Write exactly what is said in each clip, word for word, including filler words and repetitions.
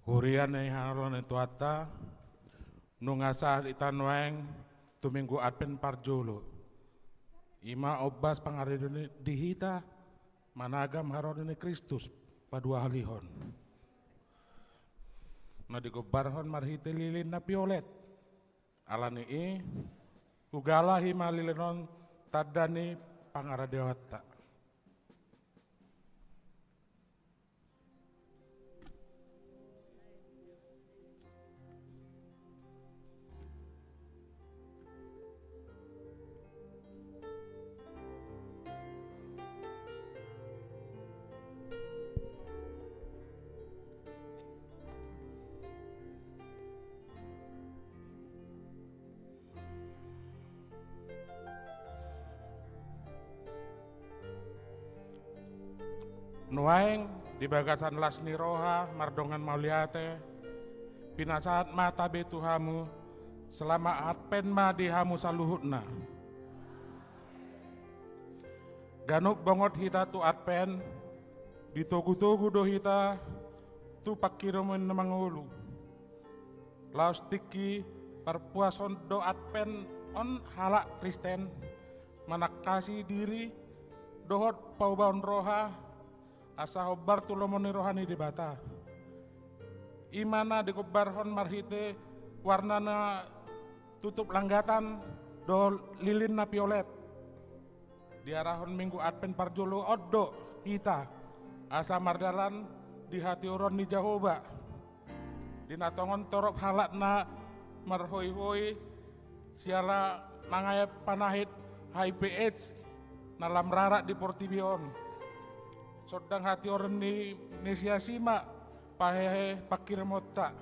Huria ni hangoluan ni Tuhanta, nunga sahat hita nuaeng tu Minggu Advent parjolo. I ma ombas pangaradioon di hita managam haroro ni Kristus paduahalihon, na digombarhon marhite lilin na piolet. Ala ni i, hugalahi ma lilin on tanda ni pangaradioanta. Nuaeng di bagasan las ni roha mardongan mauliate, pinasahat ma tabe tu hamu, selamat Advent ma di hamu saluhutna. Ganup bongot hita tu Advent, ditogutogu do hita tu panghirimon na mangolu. Laos tingki parpuason do Advent on halak Kristen manangkasi diri dohot paubaon roha asa hombar tu lomo ni roha ni Debata. I ma na digombarhon marhite warna na tutup langgatan dohot lilin na piolet. Diarahon Minggu Advent parjolo on do hita asa mardalan di hatiuron ni Jahowa. Di na tongon torop halak na marhoihoi siala mangae panahit H I V AIDS na lam rarat di portibi on. Sondang hatiuron ni Mesias i ma pahehe panghirimonta.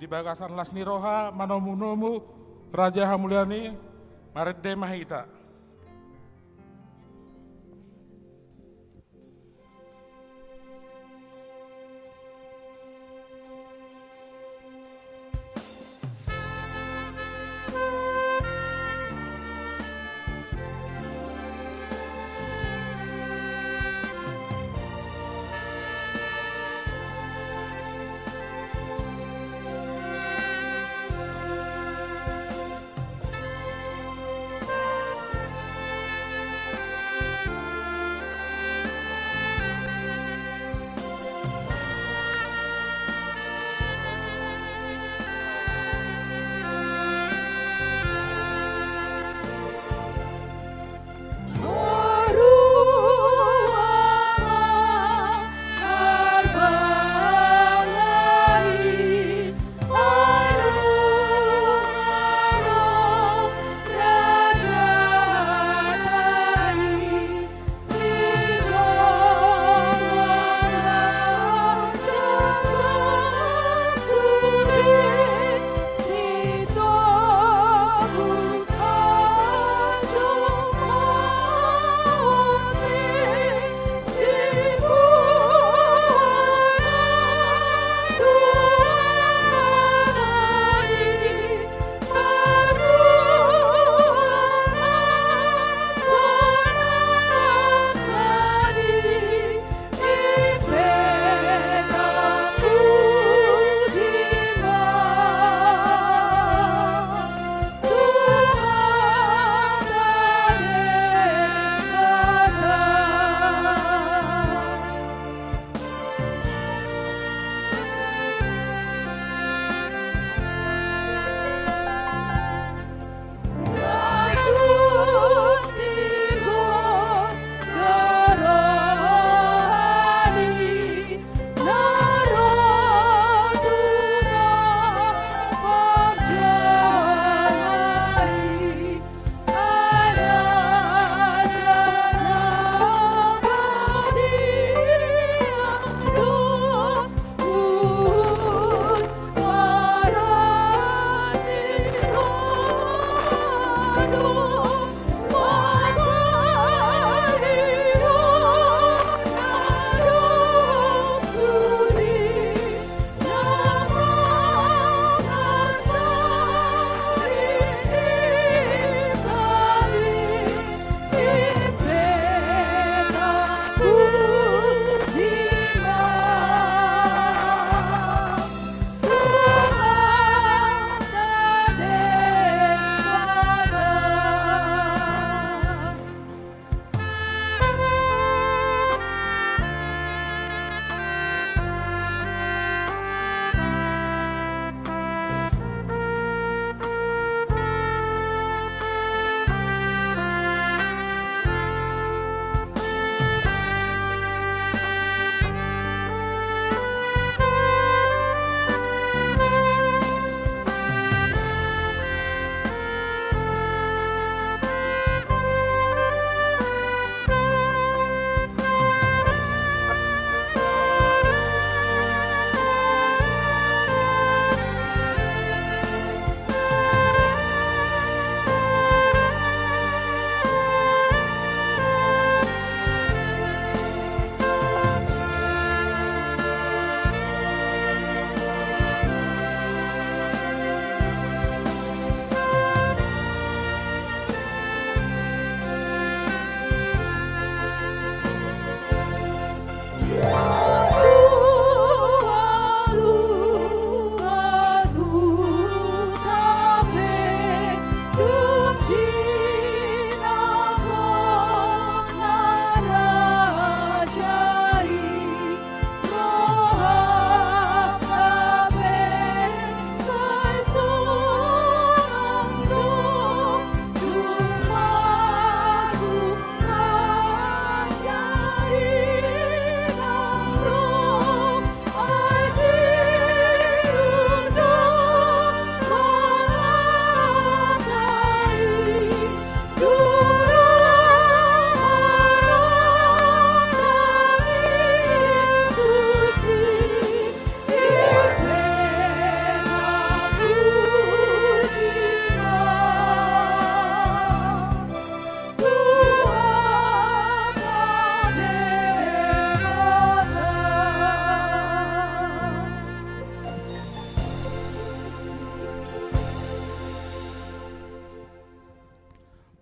Di bagasan las ni roha manomunomu raja hamulian i, marende ma hita.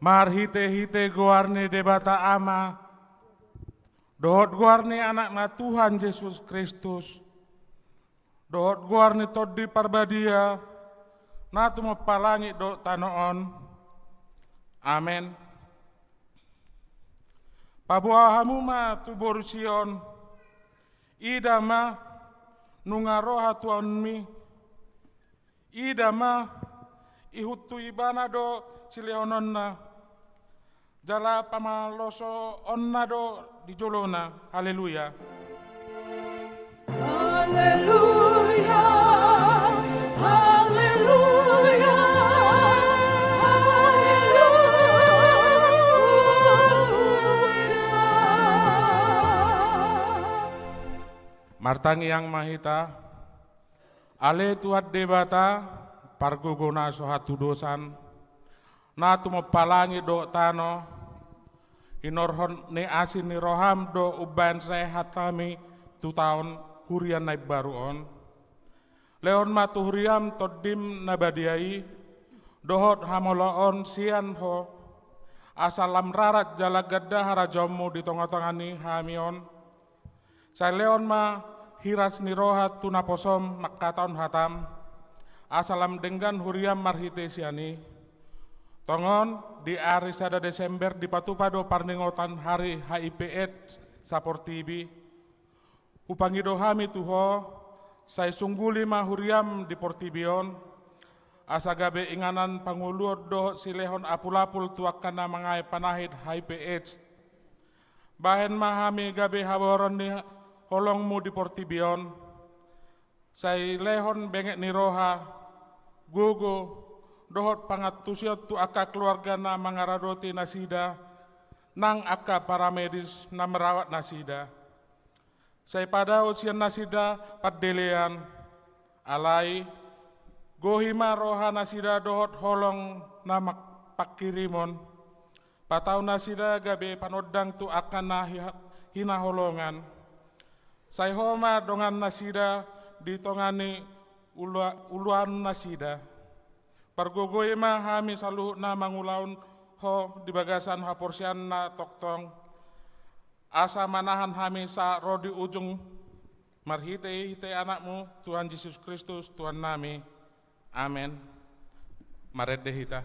Marhite-hite goar ni Debata Ama, dohot goar ni Anakna Tuhan Jesus Kristus, dohot goar ni Tondi Parbadia, na tumompa langit dohot tano on. Amen. Paboa hamu ma tu boru Sion, ida ma, nunga ro hatuaonmi, ida ma, ihut tu ibana do silehononna, jala pamalosoonna do di jolona. Haleluya. Haleluya, haleluya, haleluya. Martangiang ma hita. Ale Tuhan Debata, pargogo na so hatudosan, na tumompa langit dohot tano, hinorhon ni asi ni roham do umbahen sehat hami tu taon huria na imbaru on. Lehon ma tu huriam Tondim na badia i, dohot hamauliateon sian Ho, asa lam rarat jala ganda harajaonmu di tonga-tonga ni hami on. Sai lehon ma hiras ni roha tu naposom mangkatahon hatam, asa lam denggan huriam marhite sian i. Tongon di ari sada Desember dipatupa do parningotan hari H I V AIDS saportibi. Hupangido hami tu Ho, sai sungguli ma huriam di portibi on, asa gabe inganan pangoluon dohot silehon apul-apul tu angka na mangae panahit H I V AIDS. Bahen ma hami gabe haboaran ni holongmu di portibi on, sai lehon benget ni roha, gogo, dohot pangantusion tu angka keluarga na mangaradoti nasida, nang angka paramedis na merawat nasida. Sai padao sian nasida pandelean, alai gohi ma roha nasida dohot holong na mang-, pangkirimon. Patau nasida gabe panondang tu angka na hi-, hinaholongan. Sai Ho ma dongan nasida di tonga ni ula-, ulaon nasida. Pargogoi ma hami saluhutna mangulahon Ho di bagasan haporseaon na tongtong, asa manahan hami sahat ro di ujung, marhite-hite Anakmu, Tuhan Jesus Kristus, Tuhannami. Amen. Marende hita.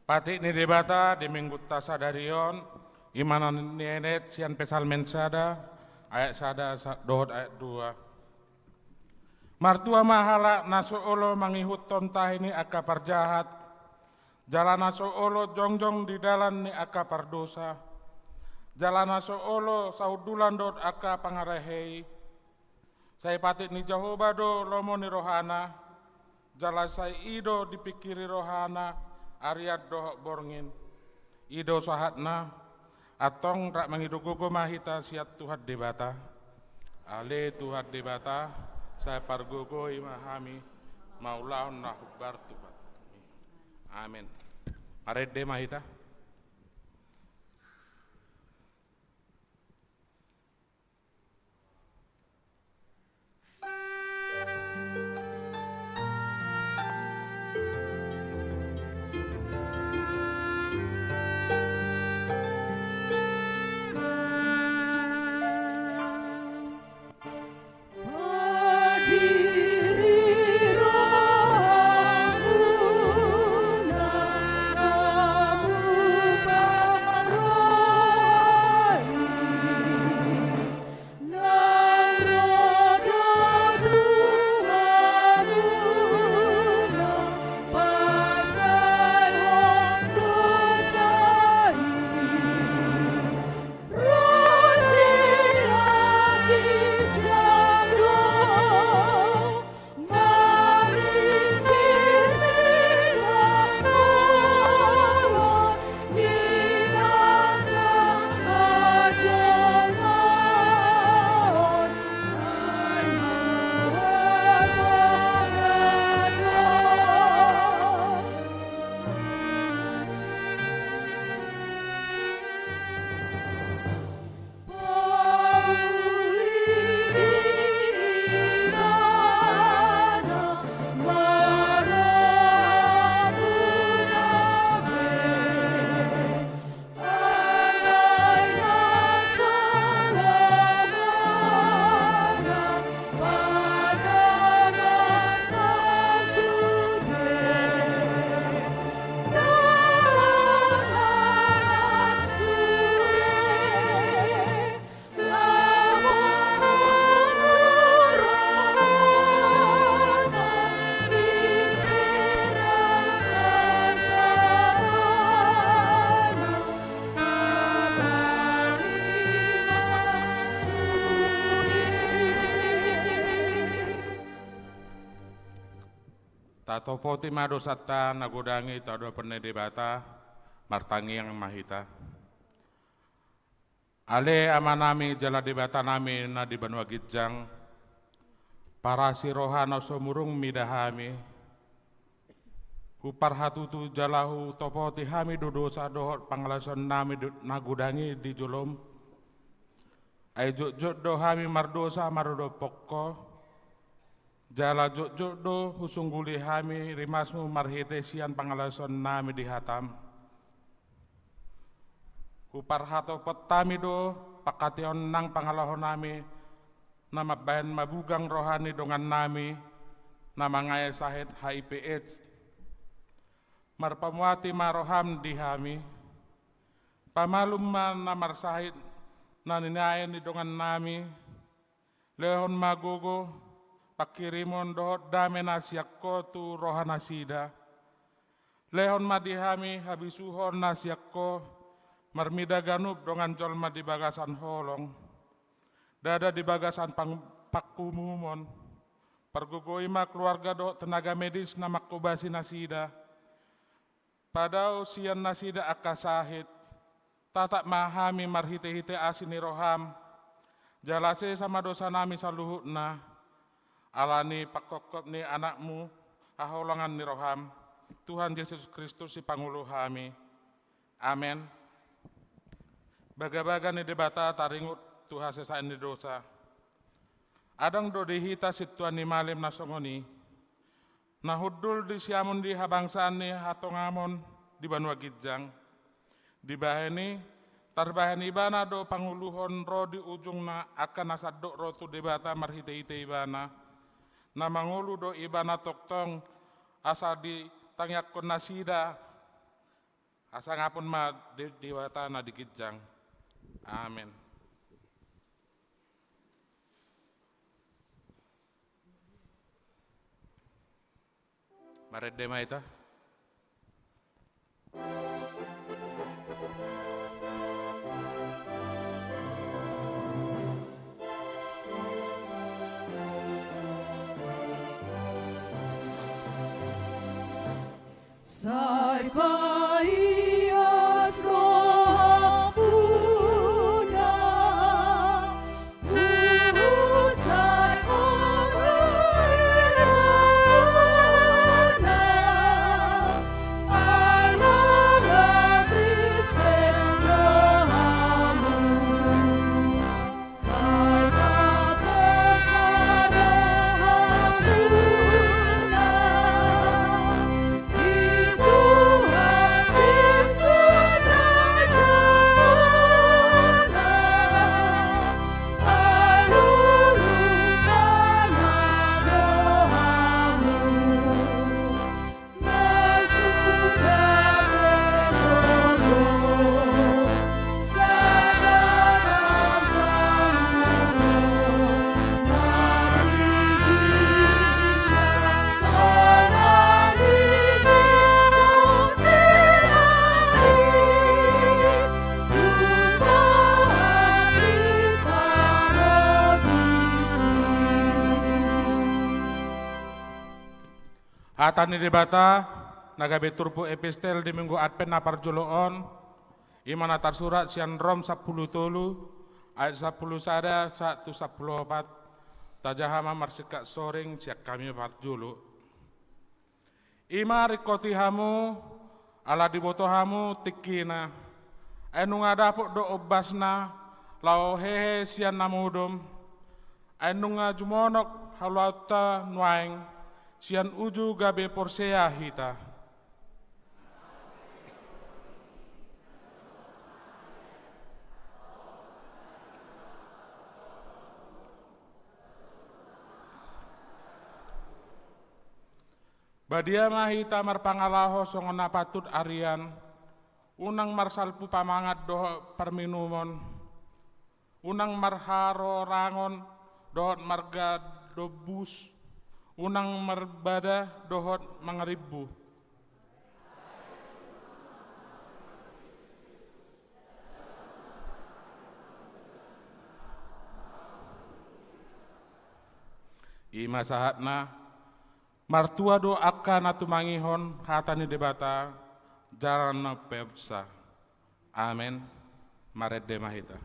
Patik ni Debata di Minggunta sadari on, ima na nienet sian Psalmen sada, ayat sada sa-, dohot ayat dua. Martua ma halak na so olo mangihuthon tahi ni angka parjahat, jala na so olo jongjong di dalan ni angka pardosa, Jala na so olo sahundulan dohot angka pangalahe i, sai patik ni Jahowa do lomo ni rohana, jala sai i do dipingkiri rohana arian dohot borngin. I do sahatna. Antong rap mangido gogo ma hita sian Tuhan Debata. Ale Tuhan Debata, sai pargogoi ma hami mangulahon na hombar tu Tuhan. Amen. Marende ma hita. Tatopoti ma dosanta na godang i tu adopan ni Debata. Martangiang ma hita. Ale Amanami jala Debatanami na di banua ginjang, parasi roha na sumurung mida hami. Huparhatutu jala hutopoti hami do dosa dohot pangalaosionnami do-, na godang i di jolom. Ai jotjot do hami mardosa maradophon Ho. Jala jotjot do husungguli hami rimasMu marhite sian pangalaosionnami di hataM. Huparhatopot hami do pangkataion nang pangalahonami na mambahen mabugang roha ni dongannami na mangae sahit H I V AIDS. Marpamuati ma rohaM di hami. Pamalum ma na marsahit na ninae ni dongannami. Lehon ma gogo, panghirimon dohot dame na sian Ho tu rohanasida. Lehon ma di hami habisuhon na sian Ho, marmida ganup dongan jolma di bagasan holong, ndada di bagasan pang-, pangkumumon. Pargogoi ma keluarga dohot tenaga medis na manghobasi nasida. Padao sian nasida angka sahit. Tatap ma hami marhitehite asi ni rohaM. Jala sesa ma dosanami saluhutna. Ala ni pangkophop ni AnakMu, haholongan ni rohaM, Tuhan Jesus Kristus, Sipangolu hami. Amen. Bagabaga ni Debata taringot tu hasesaan ni dosa. Adong do di hita sintua ni malim na songon i, na hundul di siamun di habangsaan ni hatongamon di banua ginjang. Dibahen i, tarbahen ibana do pangoluhon ro di ujungna angka na sandok ro tu Debata marhitehite ibana. Na mangolu do ibana tongtong asa ditangiangkon nasida. Hasangapon ma di Debata na di ginjang. Amen. Marende ma hita. Paias rohamuna, huhut sai hona, ai halak Kristen do hamu. Hata ni Debata na gabe turpuk epistel di Minggu Advent na parjolo on, i ma na tarsurat sian Rom sampulu tolu, ayat sampulu sada sahat tu sampulu opat. Tajaha ma marsingkat soring sian hami parjolo. I ma ringkoti hamu, ala diboto hamu tingkina. Ai nunga dapot do ombasna laho hehe sian na modom. Ai nunga jumonok haluaonta nuaeng, sian uju gabe porsea hita. Badia ma hita marpangalaho songon na patut arian, unang marsalpu pamangan dohot parminumon, unang marharorangon dohot margadombus, unang marbada dohot mangarimbu. I ma sahatna. Martua do angka na tumangihon hata ni Debata jala na umpeopsa. Amen. Marende ma hita.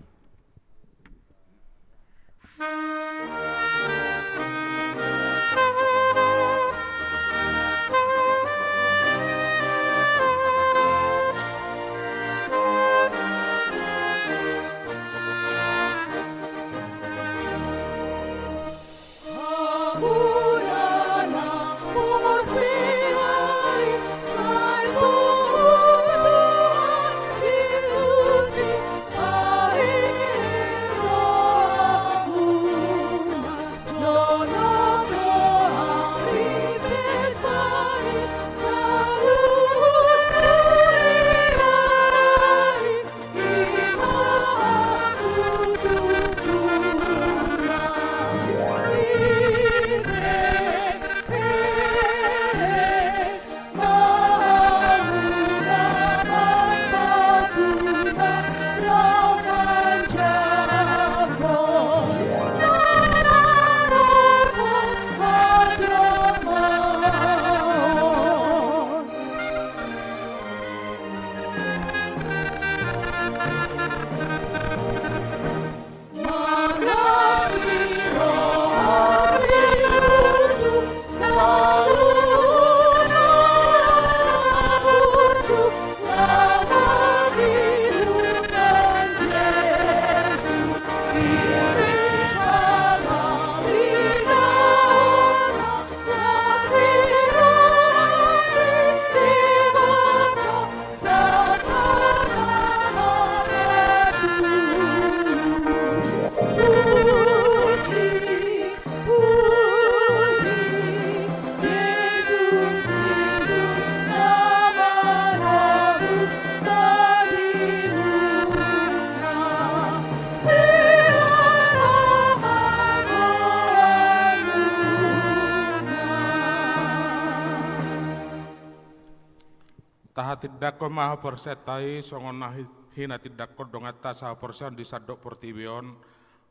Tahatindangkon ma haporseaonta i songon na hi-, hinatindangkon donganta sahaporseaon di sandok portibi on.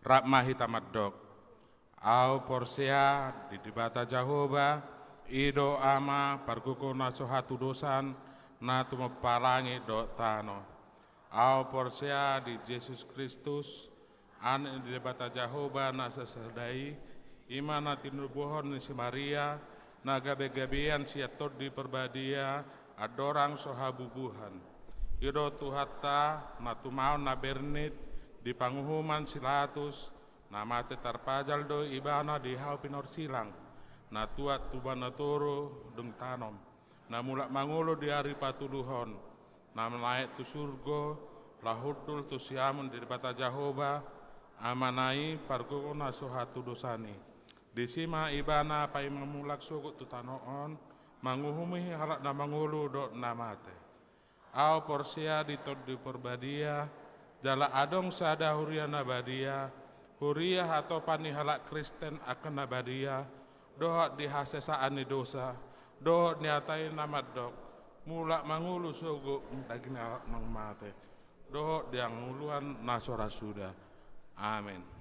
Rap ma hita mandok. Ahu porsea di Debata Jahowa, i do Ama, pargogo na so hatudosan, na tumompa langit dohot tano. Ahu porsea di Jesus Kristus, Anak ni Debata Jahowa na sasada i, i ma na tinubuhon ni si Maria, na gabegabean sian Tondi Parbadia, andorang so habubuhan. I do Tuhanta, na tumaon na bernit di panguhuman si Latus, na mate tarpajal do Ibana di hau pinorsilang, na tuat tu banua toru dung tanom, na mulak mangolu di ari patoluhon, na manaek tu surgo, laho hundul tu siamun ni Debata Jahowa, Amana i, pargogo na so hatudosan i. Disi ma Ibana paima mulak sogot tu tano on, manguhumi halak na mangolu dohot na mate. Ahu porsea di Tondi Parbadia, jala adong sada huria na badia, huria hatopan ni halak Kristen angka na badia, dohot di hasesaan ni dosa, dohot niatai na mandok, mulak mangolu sogot daging ni halak naung mate, dohot di hangoluan na so ra suda. Amen.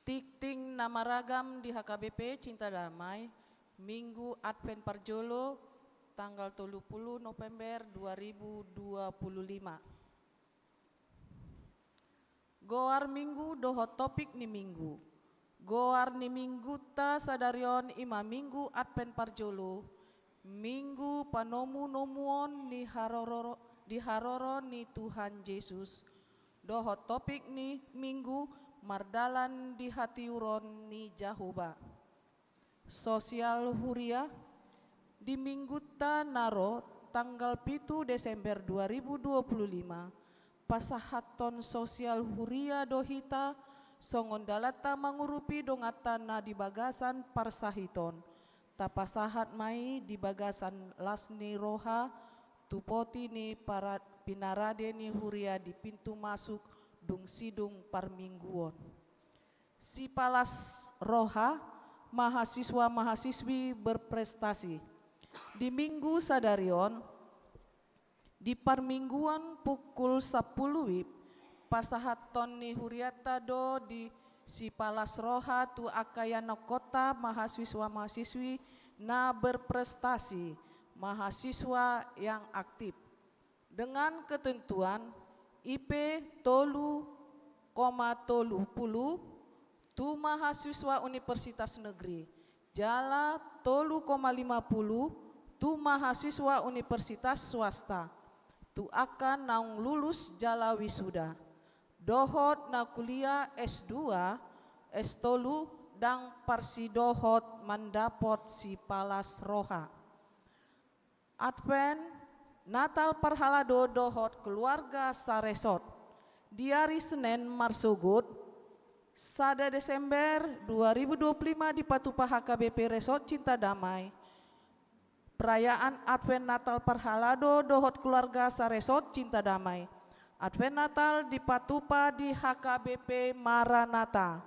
Tingting na maragam di H K B P Cinta Damai, Minggu Advent parjolo, tanggal tolu pulu November dua ribu dua pulu lima. Goar Minggu dohot topik ni Minggu. Goar ni Minggunta sadari on i ma Minggu Advent parjolo, Minggu panomunomuon ni haroro, di haroro ni Tuhan Jesus, dohot topik ni Minggu mardalan di hatiuron ni Jahowa. Sosial huria, di Minggunta na ro tanggal pitu Desember dua ribu dua pulu lima, pasahathon sosial huria do hita, songon dalanta mangurupi donganta na di bagasan parsahiton. Tapasahat ma i di bagasan las ni roha, tu poti ni para-, pinarade ni huria di pintu masuk dung sidung parmingguon. Sipalas roha, mahasiswa-mahasiswi berprestasi. Di Minggu sadari on, di parmingguon pukul sampulu wib, pasahathon ni hurianta do di sipalas roha tu angka ianakhonta mahasiswa-mahasiswi na berprestasi, mahasiswa yang aktif. Dengan ketentuan I P tolu koma tolu pulu tu mahasiswa universitas negeri, jala tolu koma lima pulu tu mahasiswa universitas swasta, tu angka naung lulus jala wisuda, dohot na kuliah S dua, S tolu, ndang parsidohot mandapot sipalas roha. Advent, Natal parhalado dohot keluarga saresort. Di ari Senen marsogot, sada Desember dua ribu dua puluh lima, dipatupa H K B P Resort Cinta Damai perayaan Advent Natal parhalado dohot keluarga saresort Cinta Damai. Advent Natal dipatupa di H K B P Maranatha,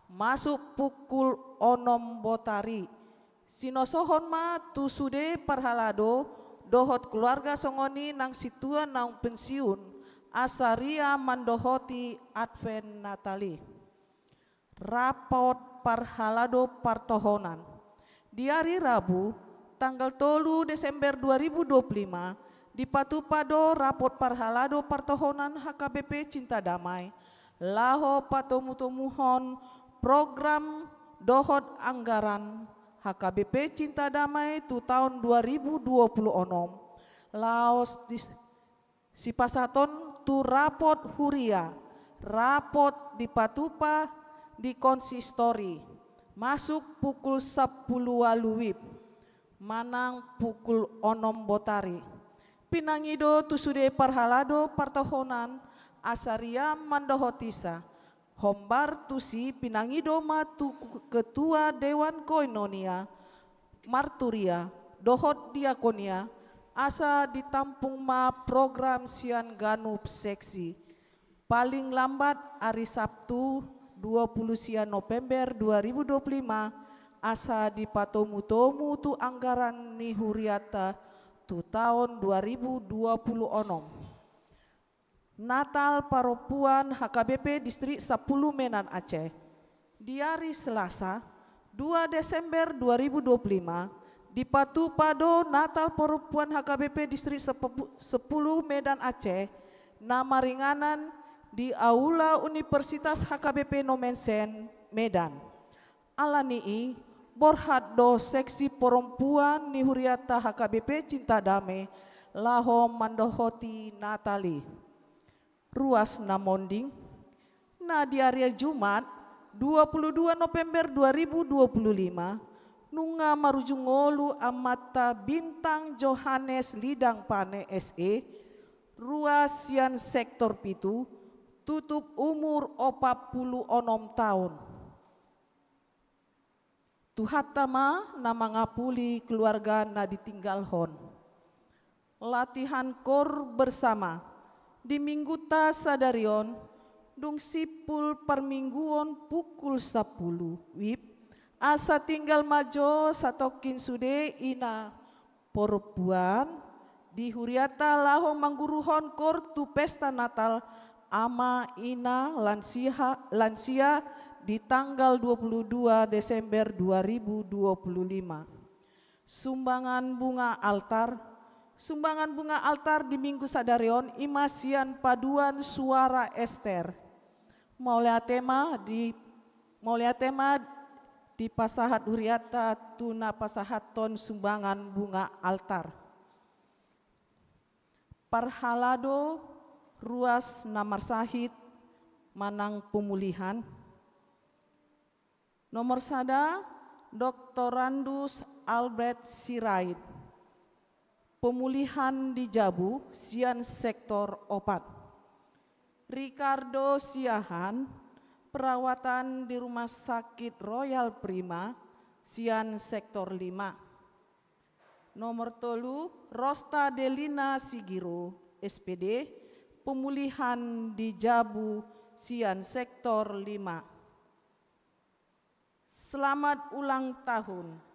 masuk pukul onom botari. Sinosohon ma tu sude parhalado dohot keluarga songon i nang sintua naung pensiun, asa rian mandohoti Advent Natal i. Rapot parhalado partohonan. Di ari Rabu, tanggal tolu Desember dua ribu dua puluh lima, dipatupa do rapot parhalado partohonan H K B P Cinta Damai, laho patomutomuhon program dohot anggaran H K B P Cinta Damai tu taon dua ribu dua puluh onom. Laos dis-, sipasahaton tu rapot huria, rapot dipatupa di konsistori, masuk pukul sampulu ualu wib manang pukul onom botari. Pinangido tu sude parhalado partohonan asa rian mandohotisa, Hombar tusi pinangido ma tu Ketua Dewan Koinonia, Marturia, dohot Diakonia, asa ditampung ma program sian ganup seksi. Paling lambat ari Sabtu dua puluh sia November dua ribu dua puluh lima, asa dipatomu-tomu tu anggaran ni huriata tu taon dua ribu dua puluh onom. Natal parompuan H K B P Distrik Sampulu Medan Aceh. Di ari Selasa, dua Desember dua ribu dua puluh lima, dipatupa do Natal parompuan H K B P Distrik Sepepu-, Sepuluh Medan Aceh, na maringanan di Aula Universitas H K B P Nommensen, Medan. Ala ni i, borhat do seksi parompuan ni huriata H K B P Cinta Damai laho mandohoti Natal i. Ruas na monding, na di ari Jumat, dua puluh dua November dua ribu dua puluh lima, nunga marujung ngolu amanta Bintang Johannes Lidang Pane S E, ruas sian sektor pitu, tutup umur opat puluh onom taon. Tuhanta ma na mangapuli keluarga na ditinggalhon. Latihan kor bersama. Di Mingguta sadari on, dung simpul parmingguon pukul sampulu wib, asa tinggal ma jo satongkin sude ina parompuan di huriata laho mangguruhon kor tu pesta Natal ama, ina, lansia, lansia di tanggal dua puluh dua Desember dua ribu dua puluh lima. Sumbangan bunga altar. Sumbangan bunga altar di Minggu sadari on i ma sian Paduan Suara Ester. Mauliate ma di, mauliate ma dipasahat huriata tu na pasahathon sumbangan bunga altar. Parhalado ruas na marsahit manang pemulihan. Nomor sada, Doktorandus Albert Sirait. Pemulihan di jabu sian sektor opat. Ricardo Siahaan, perawatan di Rumah Sakit Royal Prima sian sektor lima. Nomor tolu, Rosta Delina Sigiro, S P D, pemulihan di jabu sian sektor lima. Selamat ulang tahun.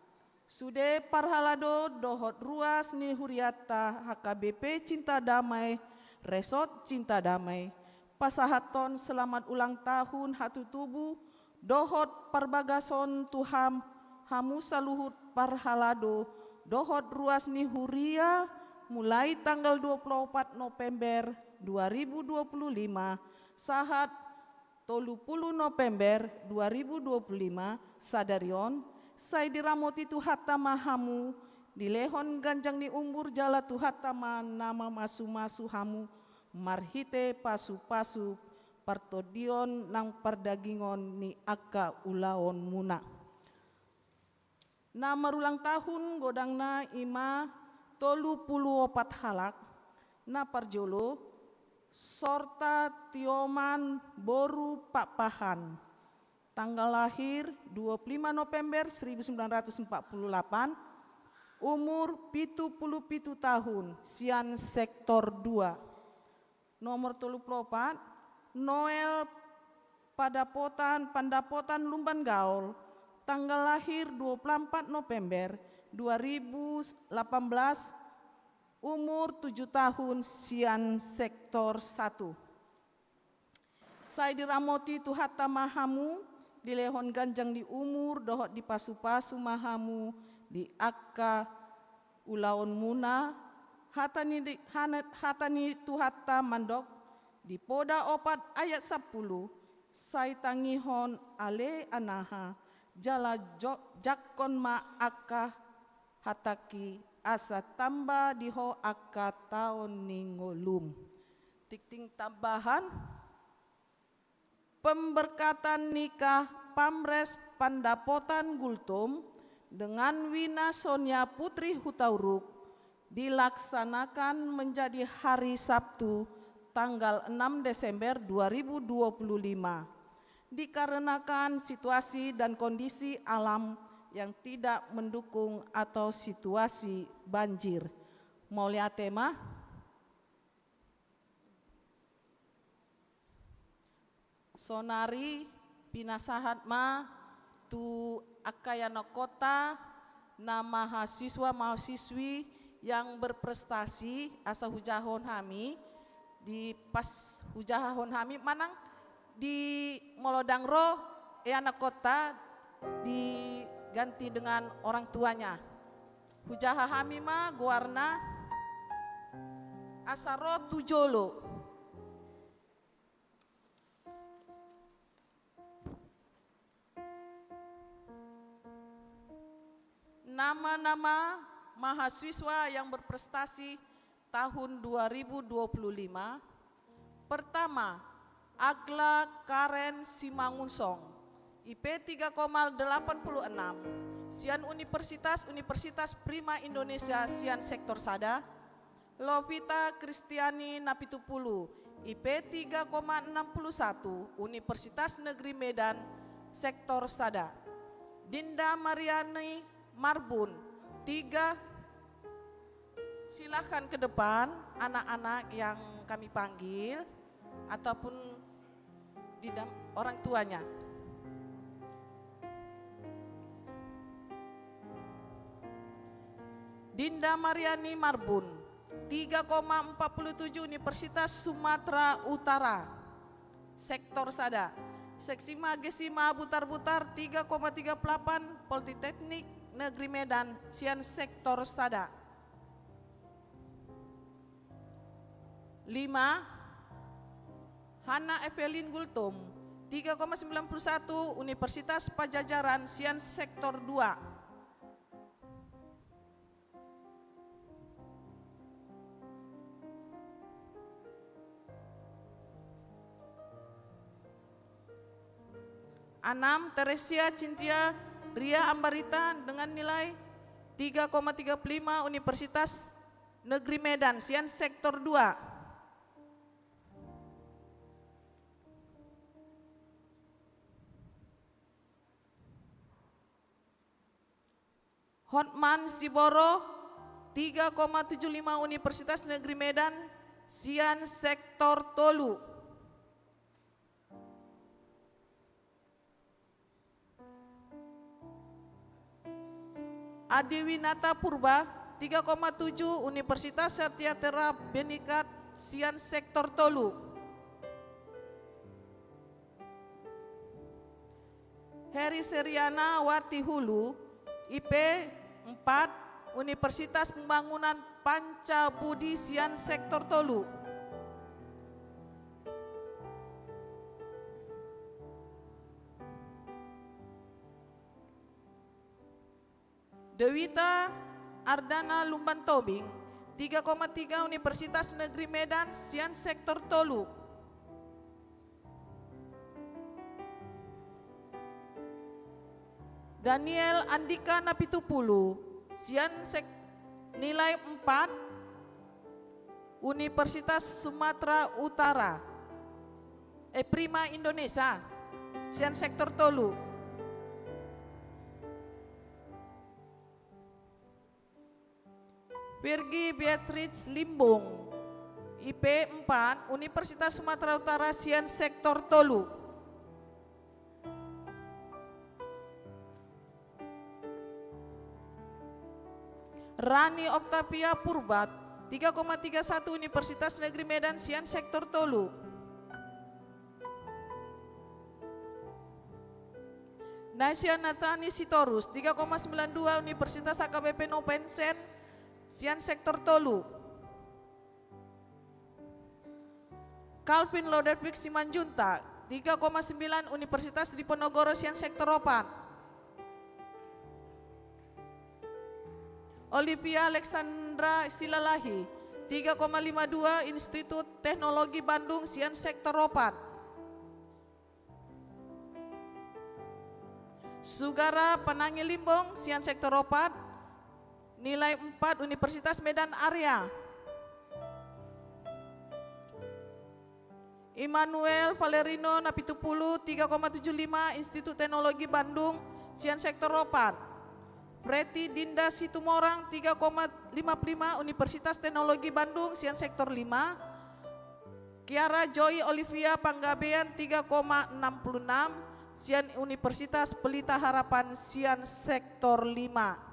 Sude parhalado dohot ruas ni huriata H K B P Cinta Damai, Resort Cinta Damai, pasahathon selamat ulang tahun hatutubu dohot parbagason tu ham-, hamu saluhut parhalado dohot ruas ni huria, mulai tanggal dua puluh opat November dua ribu dua puluh lima sahat tolu puluh November dua ribu dua puluh lima sadari on, sai diramoti Tuhanta ma hamu, dilehon ganjang ni umur jala Tuhanta ma na mamasu-masu hamu marhite pasu-pasu partondion nang pardagingon ni angka ulaonmuna. Na marulang tahun godangna i ma tolu puluh opat halak, na parjolo Sorta Tioman boru Pakpahan, tanggal lahir dua puluh lima November seribu sembilan ratus empat puluh delapan, umur pitu puluh pitu tahun, sian sektor dua. Nomor tolu puluh opat, Noel Padapotan, Pandapotan Lumban Gaol, tanggal lahir dua puluh empat November dua ribu delapan belas, umur tujuh tahun, sian sektor satu. Sai diramoti Tuhanta ma hamu, dilehon ganjang ni umur dohot dipasu-pasu ma hamu di angka ulaonmuna. Hata ni di-, hana-, hata ni Tuhanta mandok di Poda opat ayat sampulu, sai tangihon ale anaha, jala jo-, jangkon ma angka hatangki, asa tamba di ho angka taon ni ngolum. Tingting tambahan. Pemberkatan nikah Pamres Pandapotan Gultom dengan Wina Sonia Putri Hutauruk dilaksanakan menjadi hari Sabtu, tanggal enam Desember dua ribu dua puluh lima. dikarenakan situasi dan kondisi alam yang tidak mendukung atau situasi banjir. Mauliate ma. Sonari pinasahat ma tu angka ianakhonta na mahasiswa mahasiswi yang berprestasi, asa hujahahon hami, di pas hujahahon hami manang di molo ndang ro ianakhonta diganti dengan orang tuanya. Hujaha hami ma goarna asa ro tu jolo. Nama-nama mahasiswa yang berprestasi tahun dua ribu dua puluh lima. Pertama, Agla Karen Simangunsong, I P tiga koma delapan puluh enam, sian Universitas, Universitas Prima Indonesia, sian sektor sada. Lovita Kristiani Napitupulu, I P tiga koma enam puluh satu, Universitas Negeri Medan, sektor sada. Dinda Mariani Marbun, tiga. Silahkan ke depan anak-anak yang kami panggil ataupun di dam-, orang tuanya. Dinda Mariani Marbun, tiga koma empat puluh tujuh, Universitas Sumatera Utara, sektor sada. Seksi Magesima Butarbutar, tiga koma tiga puluh delapan, Politeknik Negeri Medan, sian sektor sada. Lima, Hana Evelyn Gultom, tiga koma sembilan puluh satu, Universitas Pajajaran, sian sektor dua. Enam, Teresia Cynthia Ria Ambarita dengan nilai tiga koma tiga puluh lima, Universitas Negeri Medan, sian sektor dua. Hotman Siboro, tiga koma tujuh lima, Universitas Negeri Medan, sian sektor tolu. Adiwinata Purba, tiga koma tujuh, Universitas Satya Tera Benikat, sian sektor tolu. Heri Seriana Watihulu, I P empat, Universitas Pembangunan Pancabudi, sian sektor tolu. Dewita Ardana Lumban Tobing, tiga koma tiga, Universitas Negeri Medan, sian sektor tolu. Daniel Andika Napitupulu, sian sek-, nilai empat, Universitas Sumatera Utara, eh, Prima Indonesia, sian sektor tolu. Virgi Beatrice Limbong, I P empat, Universitas Sumatera Utara, sian sektor tolu. Rani Octavia Purba, tiga koma tiga satu, Universitas Negeri Medan, sian sektor tolu. Nasya Natani Sitorus, tiga koma sembilan dua, Universitas H K B P Nopen, sian sektor tolu. Calvin Lodewijk Simanjuntak, tiga koma sembilan, Universitas Diponegoro, sian sektor opat. Olivia Alexandra Silalahi, tiga koma lima dua, Institut Teknologi Bandung, sian sektor opat. Sugara Panangi Limbong, sian sektor opat, nilai empat, Universitas Medan Area. Immanuel Valerino na pitu pulu, tiga koma tujuh lima, Institut Teknologi Bandung, sian sektor opat. Preti Dinda Situmorang, tiga koma lima puluh lima, Universitas Teknologi Bandung, sian sektor lima. Kiara Joy Olivia Panggabean, tiga koma enam puluh enam, sian Universitas Pelita Harapan, sian sektor lima.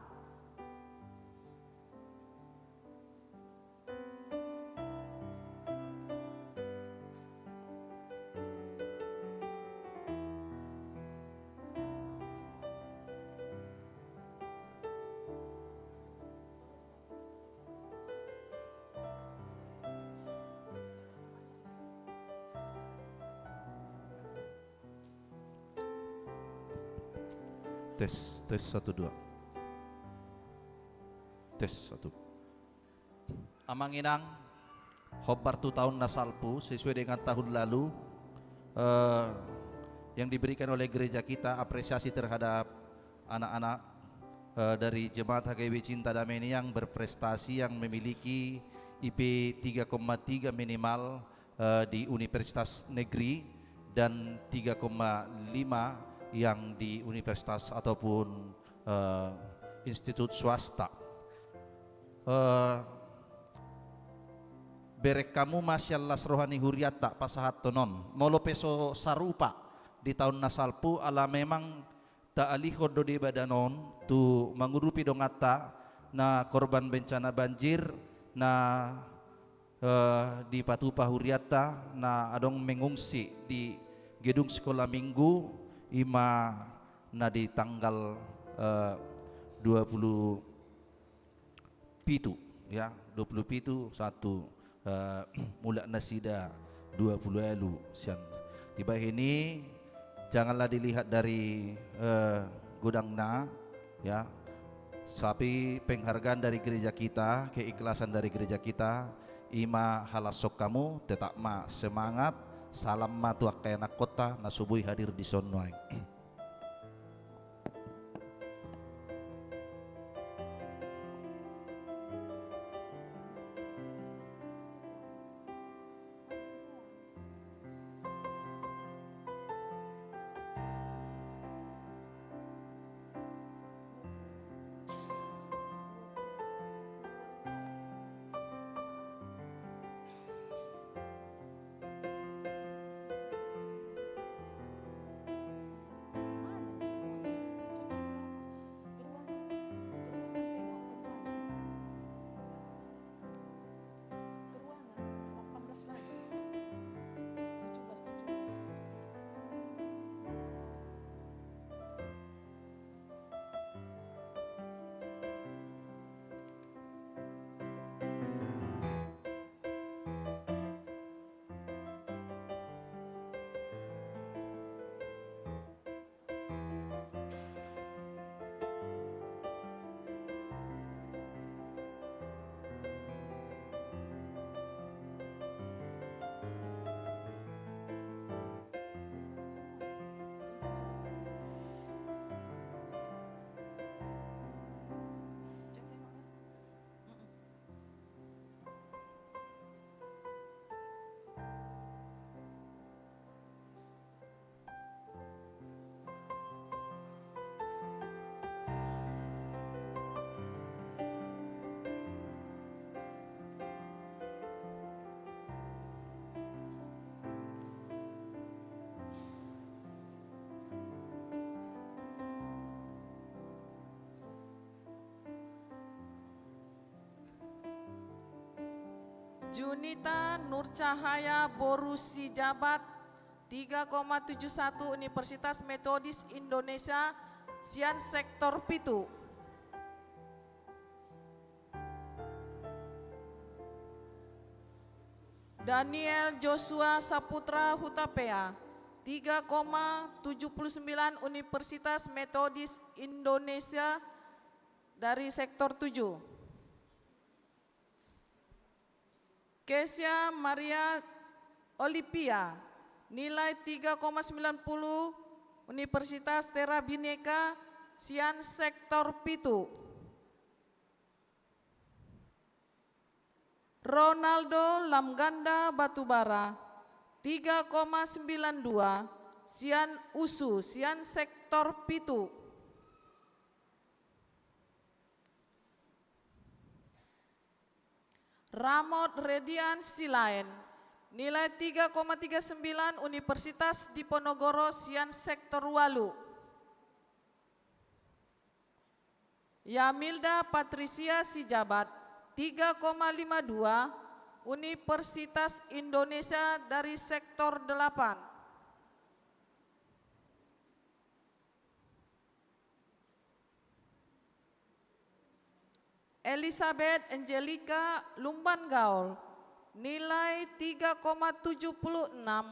Tes, tes, satu, dua. Tes, satu. Amang inang, hombar tu taon na salpu, sesuai dengan tahun lalu, eh, yang diberikan oleh gereja kita, apresiasi terhadap anak-anak, eh, dari Jemaat H K B Cinta Damai ini yang berprestasi, yang memiliki I P tiga koma tiga minimal, eh, di universitas negeri dan tiga koma lima yang di universitas ataupun, eh, institut swasta. Eh, bereng hamu ma sian las roha ni hurianta pasahathon on. Molo pe so sarupa di taon na salpu, ala memang taalihon do Debata on tu mangurupi donganta na korban bencana banjir, na, eh, dipatupa hurianta na adong mengungsi di gedung sekolah minggu, i ma na di tanggal, eh, dua puluh pitu, ya, dua puluh pitu, satu, eh, mulak nasida dua puluh ualu sian. Dibahen i, janganlah dilihat dari, eh, godangna, ya, tapi penghargaan dari gereja kita, keikhlasan dari gereja kita, i ma halashon hamu, tetap ma semangat, salam ma tu angka ianakkonta na so boi hadir dison nuaeng. Junita Nurcahaya boru Sijabat, tiga koma tujuh satu, Universitas Metodis Indonesia, sian sektor pitu. Daniel Joshua Saputra Hutapea, tiga koma tujuh puluh sembilan, Universitas Metodis Indonesia, dari sektor tujuh. Kesia Maria Olivia, nilai tiga koma sembilan puluh, Universitas Tera Bhinneka, sian sektor pitu. Ronaldo Lamganda Batubara, tiga koma sembilan dua, sian USU, sian sektor pitu. Ramot Redian Silaen, nilai tiga koma tiga sembilan, Universitas Diponegoro, sian sektor ualu. Yamilda Patricia Sijabat, tiga koma lima dua, Universitas Indonesia, dari sektor delapan. Elisabeth Angelika Lumban Gaol, nilai tiga koma tujuh puluh enam,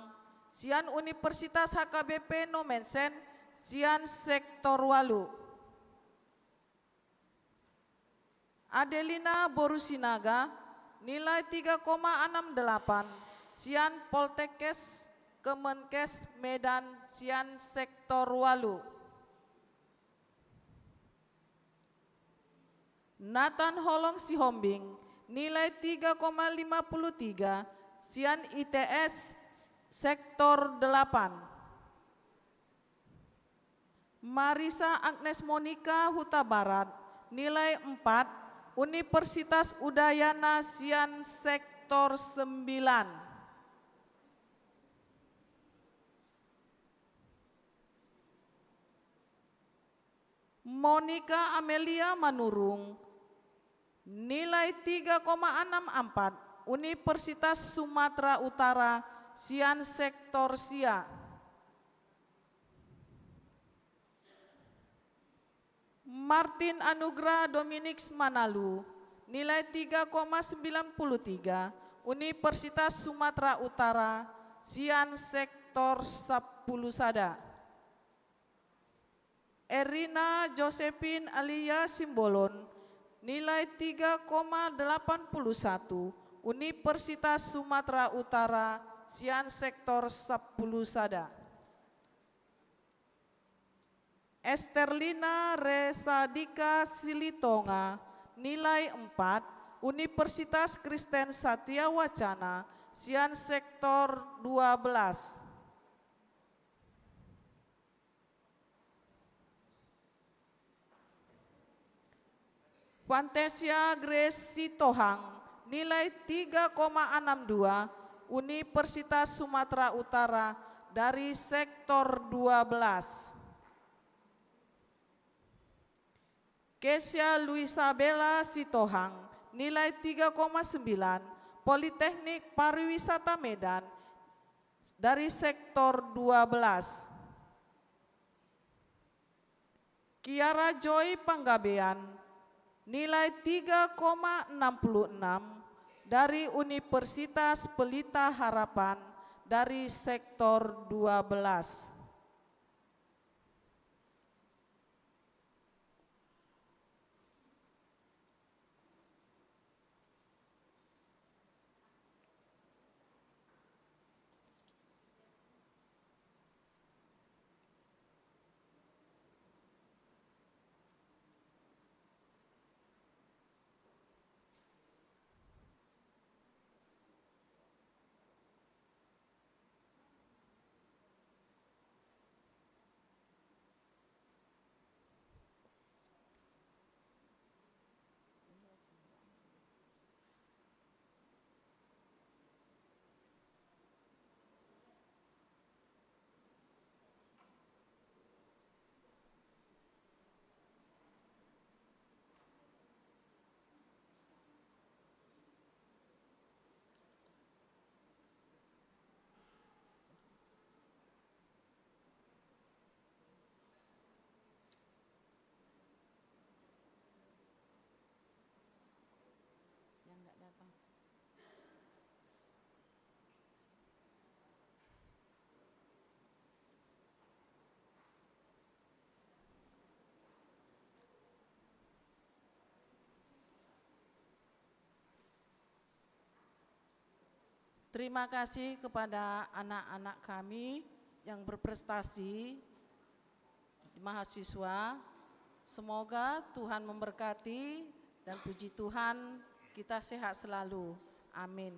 sian Universitas H K B P Nommensen, sian sektor ualu. Adelina Boru Sinaga, nilai tiga koma enam delapan, sian Poltekkes Kemenkes Medan, sian sektor ualu. Nathan Holong Sihombing, nilai tiga koma lima puluh tiga, sian I T S sektor delapan. Marisa Agnes Monica Hutabarat, nilai empat, Universitas Udayana, sian sektor sembilan. Monica Amelia Manurung, nilai tiga koma enam empat, Universitas Sumatera Utara, sian sektor sia. Martin Anugrah Dominiks Manalu, nilai tiga koma sembilan puluh tiga, Universitas Sumatera Utara, sian sektor sampulu sada. Erina Josephine Alia Simbolon, nilai tiga koma delapan puluh satu, Universitas Sumatera Utara, sian sektor sampulu sada. Esterlina Resadika Silitonga, nilai empat, Universitas Kristen Satya Wacana, sian sektor dua belas. Fantasia Grace Sitohang, nilai tiga koma enam dua, Universitas Sumatera Utara, dari sektor dua belas. Kesia Luisabella Sitohang, nilai tiga koma sembilan, Politeknik Pariwisata Medan, dari sektor dua belas. Kiara Joy Panggabean, nilai tiga koma enam puluh enam, dari Universitas Pelita Harapan, dari sektor dua belas. Yang nggak datang. Terima kasih kepada anak-anak kami yang berprestasi di mahasiswa. Semoga Tuhan memberkati dan puji Tuhan, kita sehat selalu. Amin.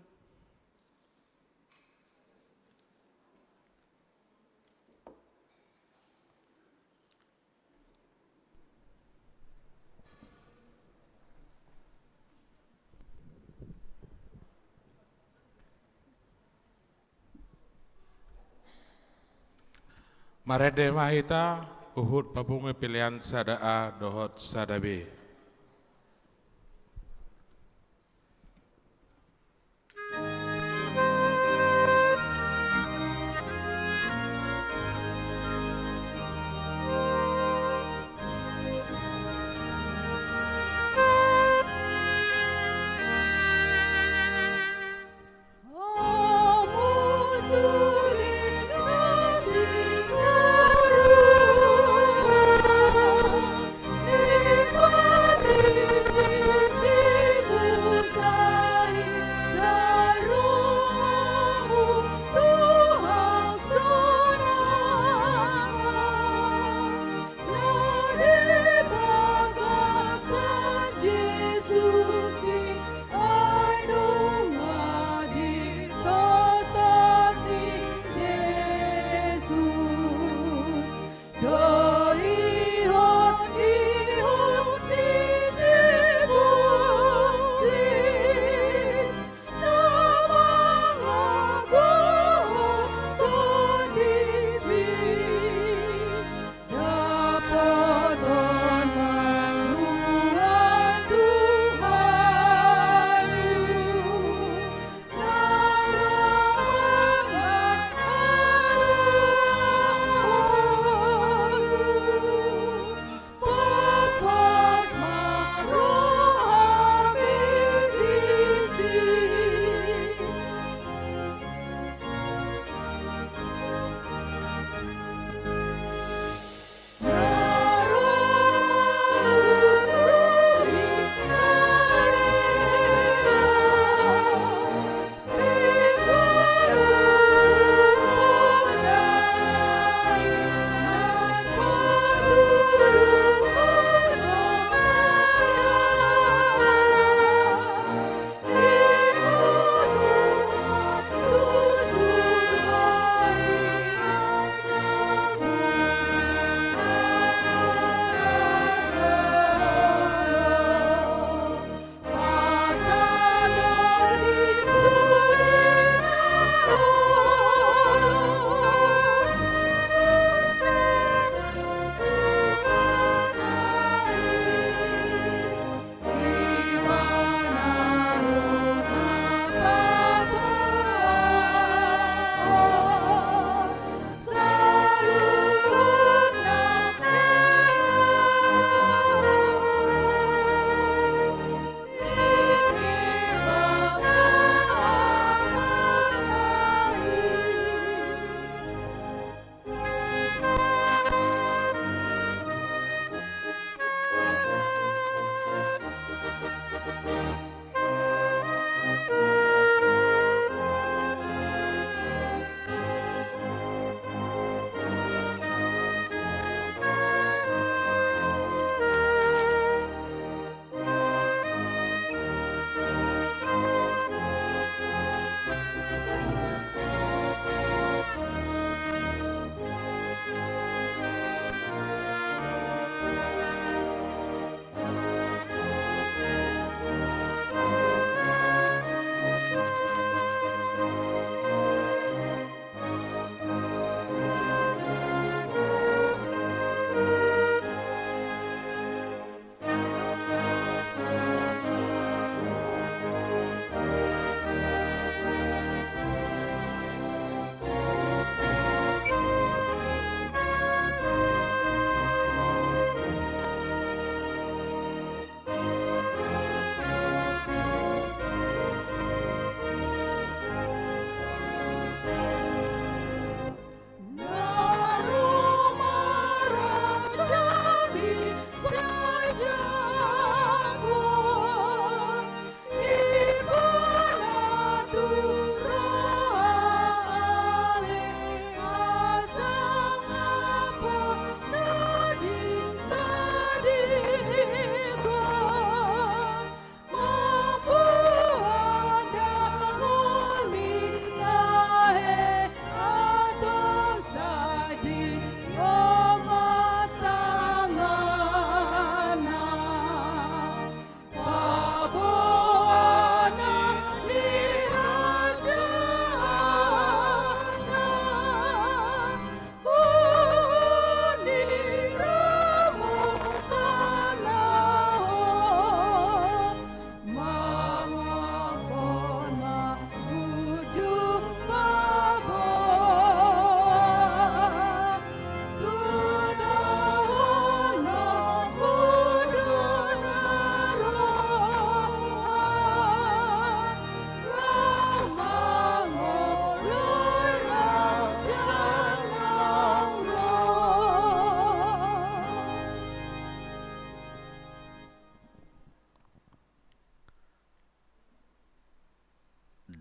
Marende ma hita, huhut papungu pelean sada A dohot sada B.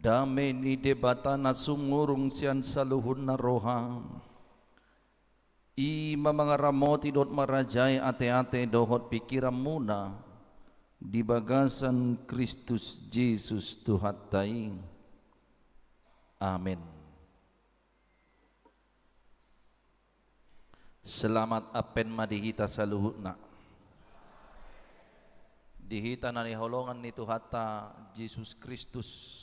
Dame ni Debata na sumurung sian saluhutna roha, i ma mangaramoti dohot marajai ateate dohot pingkiranmuna di bagasan Kristus Jesus Tuhanta i. Amen. Selamat Advent ma di hita saluhutna. Di hita na hinaholongan ni Tuhanta Jesus Kristus,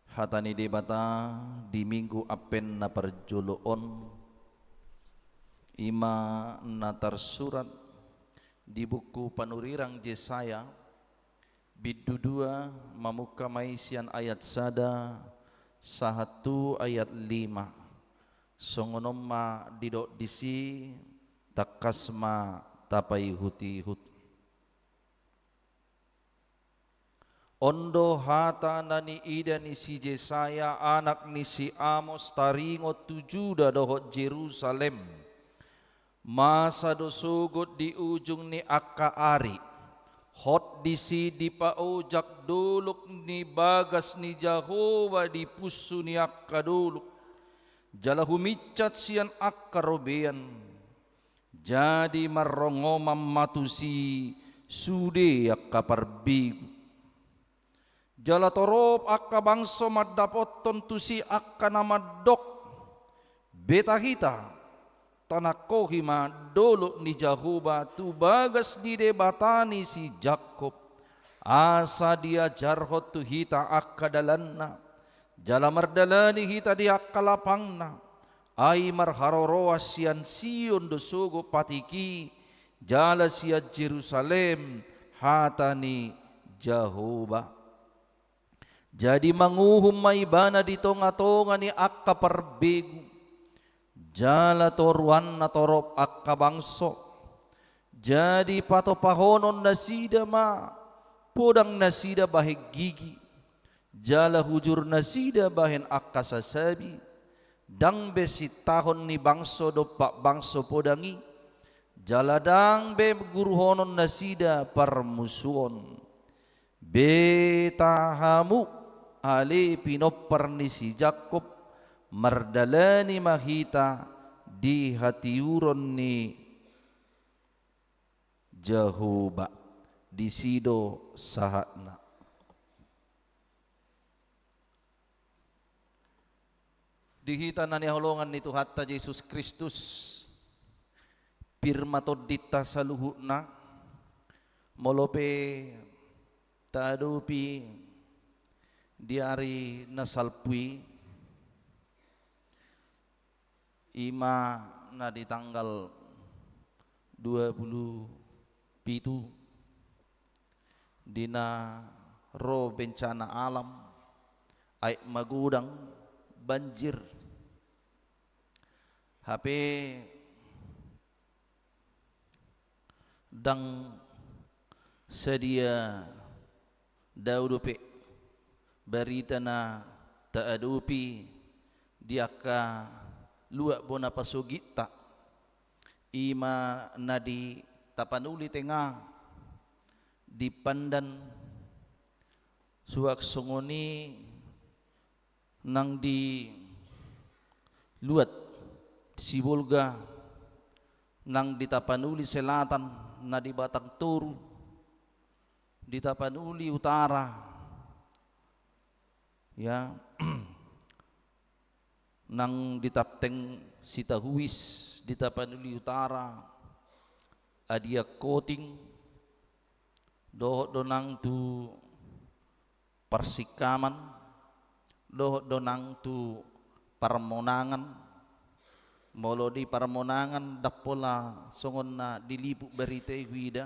hata ni Debata di Minggu Advent na parjolo on, i ma na tarsurat di buku panurirang Jesaya, bindu dua, mamungka ma i sian ayat sada sahat tu ayat lima. Songon on ma didok disi, tangkas ma tapaihutihut. On do hata na niida ni si Jesaya anak ni si Amos taringot tu Juda dohot Jerusalem. Masa do sogot di ujung ni angka ari, hot disi dipaojak dolok ni bagas ni Jahowa di punsu ni angka dolok, jala huminsat sian angka robean. Jadi marrongoman ma tusi sude angka parbegu. Jala torop angka bangso mandapothon tusi angka na mandok: Beta hita, tanangkohi ma dolok ni Jahowa tu bagas ni Debata ni si Jakob, asa diajarhon tu hita angka dalanna, jala mardalani hita di angka lapangna. Ai marharoroan sian Sion do sogot patik i, jala sian Jerusalem hata ni Jahowa. Jadi manguhum ma Ibana di tongatonga ni angka parbegu, jala toruanna torop angka bangso. Jadi patopahonon nasida ma podang nasida bahen gigi, jala hujur nasida bahen angka sasabi. Ndang be sintahon ni bangso dompak bangso podang i, jala ndang be guruhonon nasida parmusuon. Beta hamu, ale pinompar ni si Jakob, mardalani ma hita di hatiuron ni Jahowa. Disi do sahatna. Di hita na hinaholongan ni Tuhanta Jesus Kristus, pir ma tondinta saluhutna, molo pe taadopi di ari na salpu i, i ma na di tanggal dua pulu pitu, di na ro bencana alam, aek magodang, banjir. Hape ndang sadia dao dope barita na taadopi di angka luat bona pasogitta, i ma na di Tapanuli Tenga, di Pandan, suang songon i nang di luat Sibolga, nang di Tapanuli Selatan, na di Batang Toru, di Tapanuli Utara, ya, nang di Tapteng Sitahuis, di Tapanuli Utara, Adian Koting, dohot do nang tu Parsikaman, dohot do nang tu Parmonangan. Molo di Parmonangan ndang pola songon na diliput barita i huida,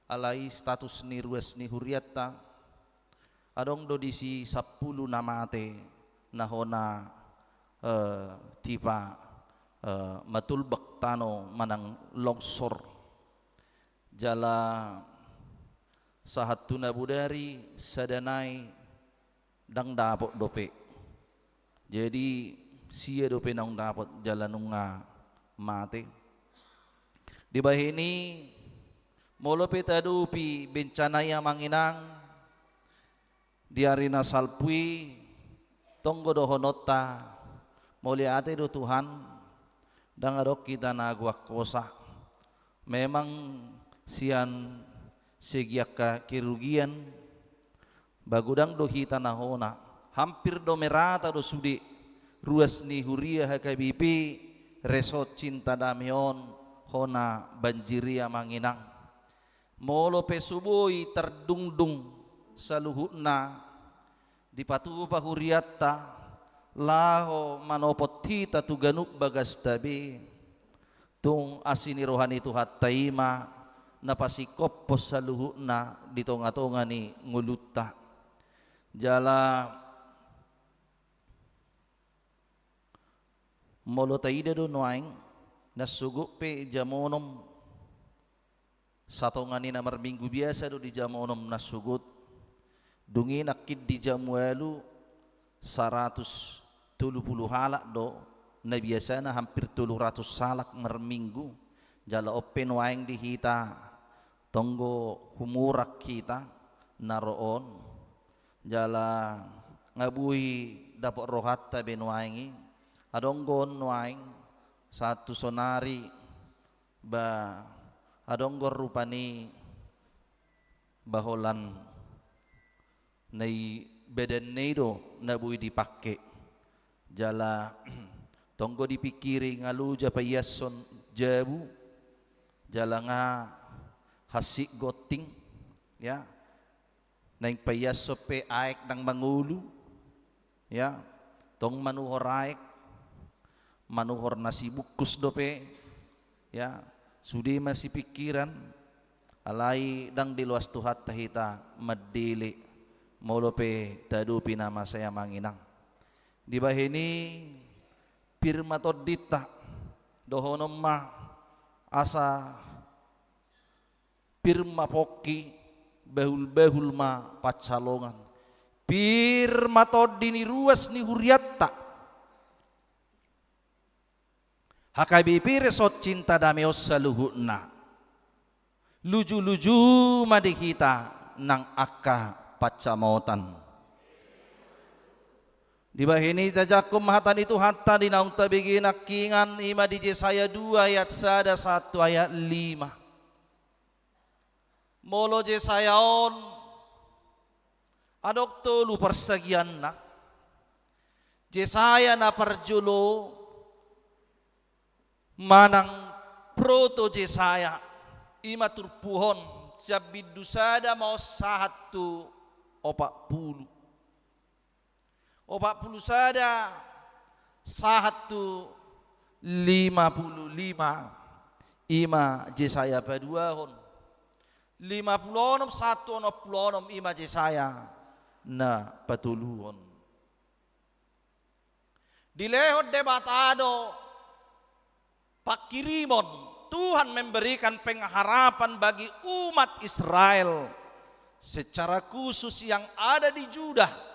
alai status ni ruas ni hurianta, adong do disi sampulu na mate, na hona, eh, tipa, eh, matulbak tano manang longsor. Jala sahat tu na bodari sada nai ndang dapot dope. Jadi sia dope naung dapot jala nunga mate. Dibahen i, molo pe taadopi bencana i, amang inang, di ari na salpu i, Tonggo dohononta, mauliate do Tuhan, ndang adong hita na goak hosa. Memang sian segi angka kerugian, ba godang do hita na hona. Hampir do merata do sude ruas ni huria H K B P Resort Cinta Damai on hona banjir i, amang inang. Molo pe so boi tardungdung saluhutna, dipatupa hurianta laho manopot hita tu ganup bagasta be, tung asi ni roha ni Tuhanta i ma na pasingkophon saluhutna di tongatonga ni ngolunta. Jala molo taida do nuaeng, na sogot pe jam onom, satonga ni na marminggu biasa do di jam onom na sogot. Dung i nangkin di jam ualu saratus tolu pulu halak do, na biasana hampir tolu ratus halak marminggu. Jala on pe nuaeng di hita tonggo humurang hita na ro on. Jala nga boi dapot rohanta be nuaeng i. Adong do on nuaeng, sahat tu sonari, ba adong do rupani ba holan na i badanna i do na boi dipangke. Jala tonggo dipingkiri nga loja paiashon jabu, jala nga hansit gonting, ya. Naeng paiashon pe aek ndang mangolu, ya, tong manuhor aek, manuhor nasi bungkus dope, ya, sude ma sipingkiran. Alai ndang diloas Tuhanta hita mandele molo pe taadopi na masa i, amang inang. Dibahen i pir ma tondinta, dohonon ma asa pir ma pongki, bahulbahul ma pansalongan. Pir ma tondi ni ruas ni hurianta. H K B P Resort Cinta Damai on saluhutna. Lujuluju ma di hita nang angka pansamotan. Dibahen i tajangkon ma hata ni Tuhanta di naung tabege nangkingan, i ma di Jesaya dua ayat sada sahat tu ayat lima. Molo Jesaya on adong tolu parsagianna. Jesaya na parjolo manang proto Jesaya, i ma turpuk on, sian bindu sada ma on sahat tu opat pulu. Opat pulu sada sahat tu lima pulu lima, i ma Jesaya paduahon. Lima pulu onom sahat tu onom pulu onom, i ma Jesaya na patoluhon. Dilehon Debata do pangkirimon, Tuhan memberikan pengharapan bagi umat Israel, secara khusus yang ada di Juda.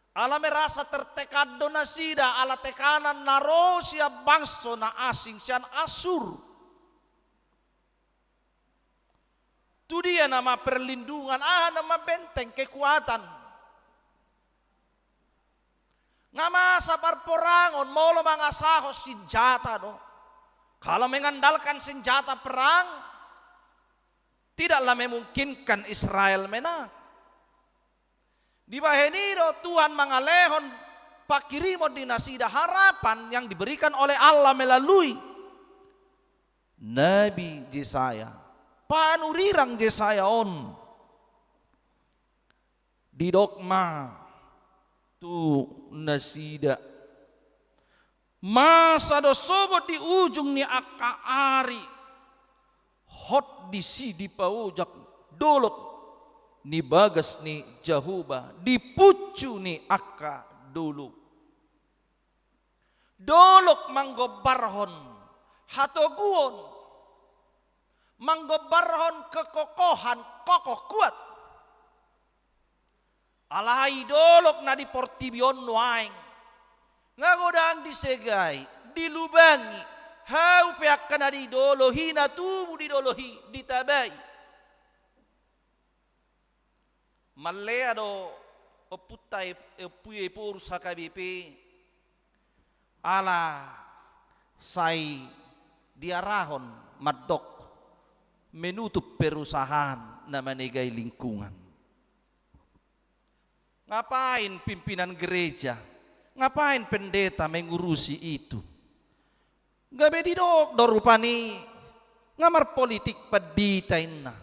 Ala merasa tertekan do nasida ala tekanan na ro sian bangso na asing, sian Asur. Tu dia nama perlindungan, aha nama benteng, kekuatan? Nga masa parporangon, molo mangasahon sinjata do. Kalau mengandalkan senjata perang, tidaklah memungkinkan Israel menang. Dibahen i do Tuhan mangalehon pangkirimon di nasida, harapan yang diberikan oleh Allah melalui Nabi Jesaya, panurirang Jesaya on. Didok ma tu nasida, masa do sogot di ujung ni angka ari, hot disi dipaojak dolok ni bagas ni Jahowa di puncu ni angka dolok. Dolok manggombarhon hatoguon, manggombarhon kekokohan, kokoh, kuat. Alai dolok na di portibi on nuaeng nga godang disegai, dilubangi, hau pe angka na di dolok i, na tubu di dolok i, ditabai. Mallea do Ompunta e, ompu i Ephorus H K B P, ala sai diarahon mandok menutup perusahaan na manegai lingkungan. Ngapain pimpinan gereja? Ngapain pendeta mengurusi itu? Gabe didok do rupani nga marpolitik pandita inna.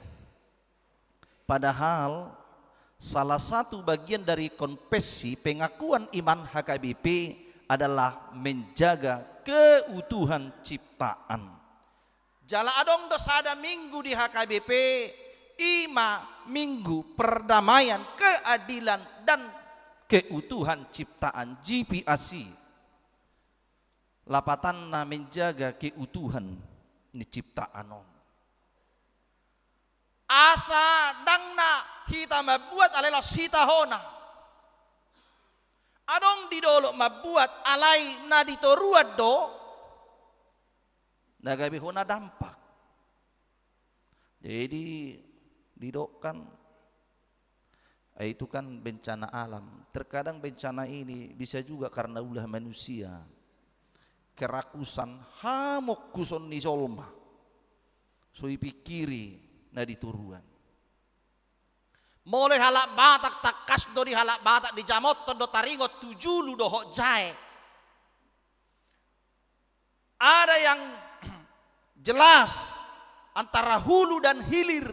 Padahal salah satu bagian dari konfesi pengakuan iman H K B P adalah menjaga keutuhan ciptaan. Jala adong do sada minggu di H K B P, i ma minggu perdamaian, keadilan, dan keutuhan ciptaan, G P A C. Lapatanna menjaga keutuhan ni ciptaan on. Asa ndang na hita mambuat alai laos hita hona. Adong di dolok mambuat alai na di toruan do na gabe hona dampak. Jadi didok kan, eh, itu kan bencana alam. Terkadang bencana ini bisa juga karena ulah manusia. Kerakusan, hamokkuson ni jolma. So ipingkiri na di toruan. Molo halak Batak, tangkas do di halak Batak, dijamothon do taringot tu julu dohot jae. Ada yang jelas antara hulu dan hilir.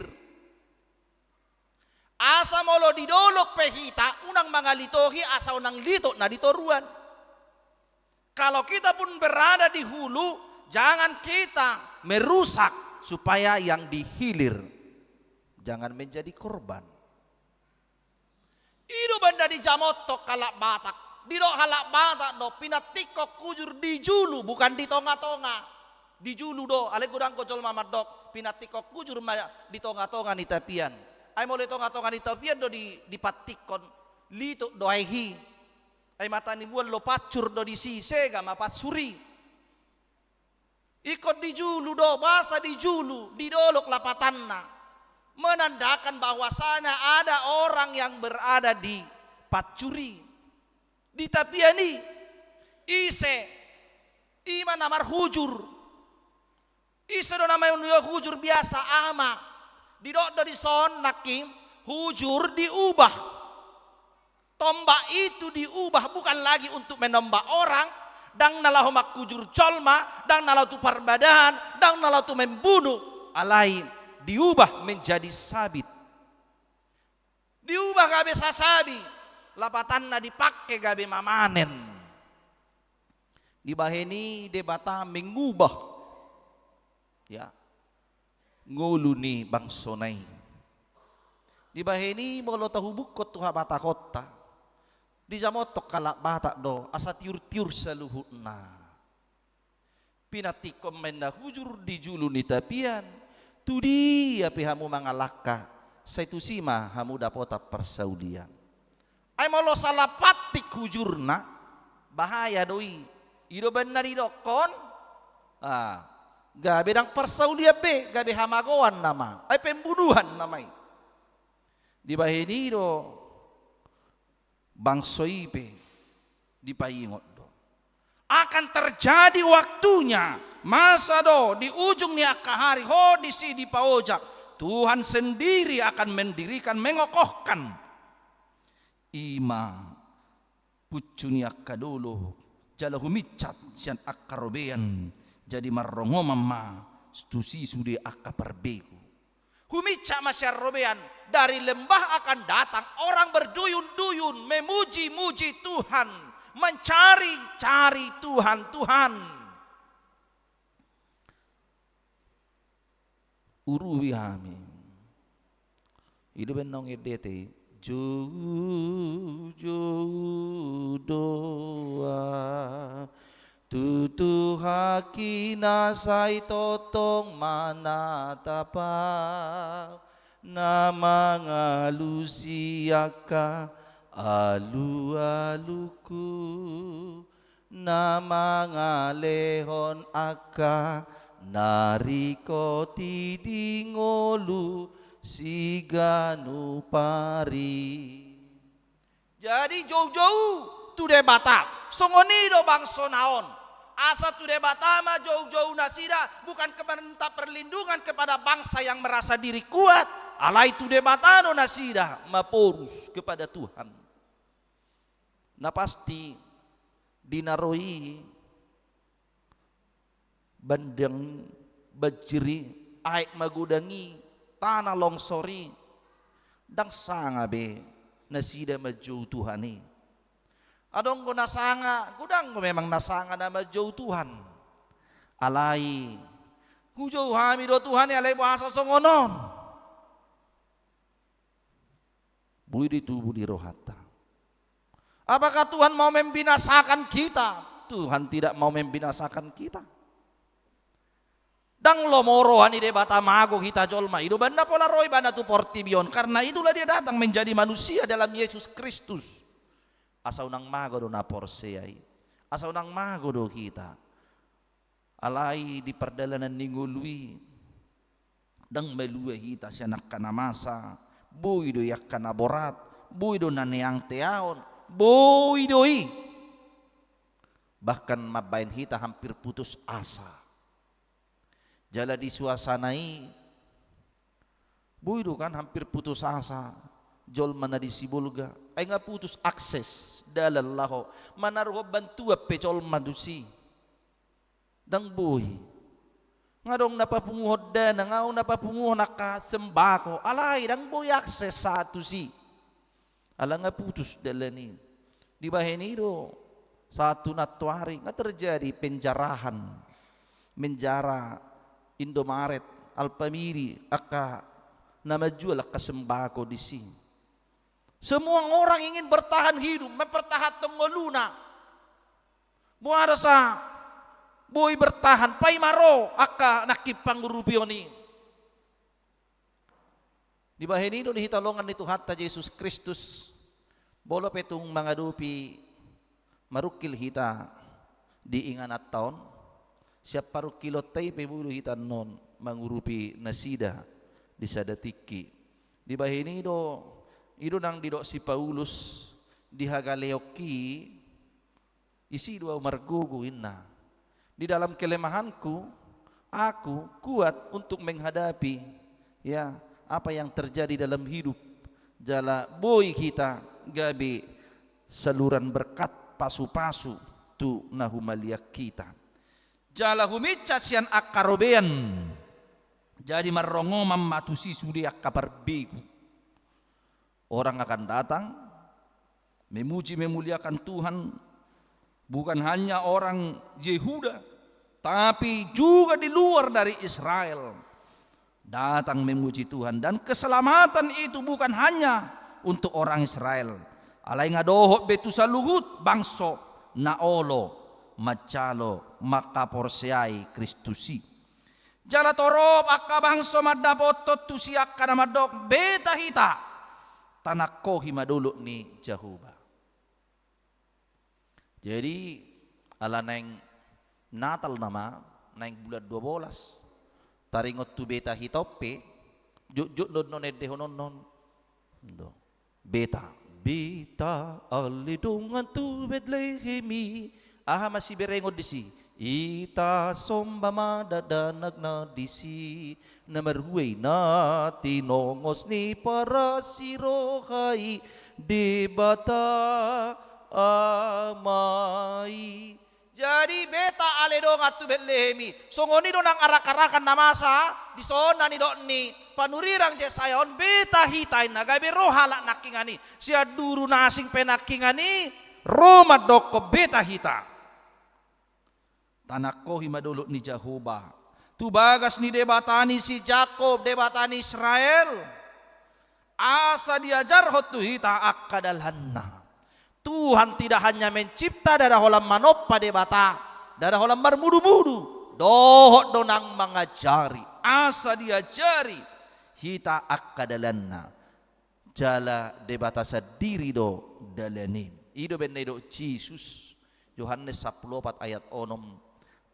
Asa molo di dolok pe hita, unang mangalitohi asa unang litok na di toruan. Kalau kita pun berada di hulu, jangan kita merusak supaya yang di hilir jangan menjadi korban. I do umbahen na dijamothon halak Batak. Didok halak Batak do, pinantikhon hujur di julu, bukan di tonga-tonga. Di julu do, alai godang do jolma mandok, pinantikhon hujur ma di tonga-tonga ni tapian. Ai molo di tonga-tonga ni tapian do di, dipantikhon, litok do aek i. Ai mata ni bulan do pansur do disi, sega ma pansur i. Ingkon di julu do, boasa di julu, di dolok lapatanna. Menandakan bahwasanya ada orang yang berada di pansur i. Di tapian i, ise, i ma na marhujur. Ise do na manuhor hujur biasa, ama. Didok do dison nangkin, hujur diubah. Tombak itu diubah bukan lagi untuk menombak orang, ndang na laho manghujur jolma, ndang na laho tu parbadahan, ndang na laho tu membunuh, alai diubah menjadi sabit. Diubah gabe sasabi, lapatanna dipangke gabe mamanen. Dibahen i Debata mengubah, ya, ngolu ni bangsona i. Dibahen i molo tahubukhon tu habatahonta, dijamothon halak Batak do asa tiur-tiur saluhutna. Pinantikhon ma inna hujur di julu ni tapian, tu dia pe hamu mangalangka, sai tusi ma hamu dapotan parsaulian. Ai molo salah pantik hujurna, bahaya do i. I do umbahen na didokkon, ah, gabe ndang parsaulian be, gabe hamagoan nama, ai pembunuhan nama i. Dibahen i do bangso i pe dipaingot do. Akan terjadi waktunya, masa do di ujung ni angka hari, ho disi dipaojak, Tuhan sendiri akan mendirikan, mengokohkan. I ma puncu ni angka dolok, jala huminsat sian angka robean, jadi marrongoman ma tusi sude angka parbegu. Huminsat ma sian robean, dari lembah akan datang orang berduyun-duyun memuji-muji Tuhan, mencari-cari Tuhan, Tuhan. Urupi hami. I do umbahen naung endeta i, joujou do ahu tu Tuhan i na sai tongtong manatap ahu, na mangalusi angka alualungku, na mangalehon angka na ringkot i di ngolu siganup ari. Jadi joujou tu Debata. Songon i do bangsona on. Asa tu Debata ma joujou nasida, bukan ke-, minta perlindungan kepada bangsa yang merasa diri kuat. Alai tu Debata do nasida maporus kepada Tuhan. Na pasti di na ro i bandang banjir i, aek magodang i, tanah longsor i, ndang sanga be nasida manjou Tuhan i. Adong do na sanga, godang do memang na sanga na manjou Tuhan. Alai hujou hami do Tuhan i, alai boasa songon on? Boi do i tubu di rohanta. Apakah Tuhan mau membinasakan kita? Tuhan tidak mau membinasakan kita. Ndang lomo roha ni Debata mago hita jolma. I do umbahen na pola ro Ibana tu portibi on. Karena itulah Dia datang menjadi manusia dalam Yesus Kristus. Asa unang mago do na porsea i. Asa unang mago do hita. Alai di pardalanan ni ngolu i, ndang malua hita sian angka na masa, boi do i angka na borat, boi do na neang teaon, boi do i. Bahkan mambahen hita hampir putus asa. Jala di suasana i, boi do kan hampir putus asa jolma na di Sibolga. Ai nga putus akses dalan laho manaruhon bantuan pe jolma tusi. Ndang boi. Nga adong na papunguhon dana, nga adong na papunguhon angka sembako. Alai ndang boi akses sahat tusi. Ala nga putus dalan i. Dibahen i do sahat tu nantoari nga terjadi penjarahan. Menjara Indomaret, Alfamidi, angka na manjual angka sembako disi. Semua orang ingin bertahan hidup, mempertahankan ngoluna. Boasa boi bertahan, paima ro angka nangkin pangurupion i. Dibahen i do di hita longan ni Tuhanta Jesus Kristus, molo pe tung mangadopi marungkil hita di ingananta on, sian parungkilonta i pe boi do hita annon mangurupi nasida di sada tingki. Dibahen i do, i do nang didok si Paulus di hagaleonki, isi do ahu margogo inna. Di dalam kelemahanku, aku kuat untuk menghadapi, ya, apa yang terjadi dalam hidup. Jala boi hita gabe saluran berkat, pasu-pasu tu na humaliang hita. Jala huminsat sian angka robean. Jadi marrongoman ma tusi sude angka parbegu. Orang akan datang memuji, memuliakan Tuhan, bukan hanya orang Yehuda, tapi juga di luar dari Israel datang memuji Tuhan. Dan keselamatan itu bukan hanya untuk orang Israel, alai nga dohot be tu saluhut bangso na olo manjalo mangkaporseai Kristus i. Jala torop angka bangso mandapothon tusi angka na mandok, beta hita, tanangkohi ma dolok ni Jahowa. Jadi, ala naeng Natal nama, naeng bulan dua bolas. Taringot tu beta hita on pe, jotjot do annon endehononhon. Do. Beta. Beta ale dongan tu Betlehem i. Aha ma siberengon disi? Ita somba ma dakdanak na disi. Na marhua i na tinongos ni parasiroha i Debata Ama i. Jadi beta ale dongan tu Betlehem i. Songon i do nang arak-arakan na masa, dison na nidok ni panurirang Jesaya on, beta hita inna, gabe ro halak nangkiningan i. Sian duru na asing pe nangkiningan i ro mandokkon beta hita. Tanangkohi ma dolok ni Jahowa. Tu bagas ni Debata ni si Jakob, Debata ni Israel. Asa diajarhon tu hita angka dalanna. Tuhan tidak hanya mencipta, ndada holan manompa Debata, ndada holan marmudu-mudu, dohot do nang mangajari, asa diajari hita angka dalanna. Jala Debata sandiri do dalan i. I do umbahen na nidok Jesus, Johannes sampulu opat ayat onom,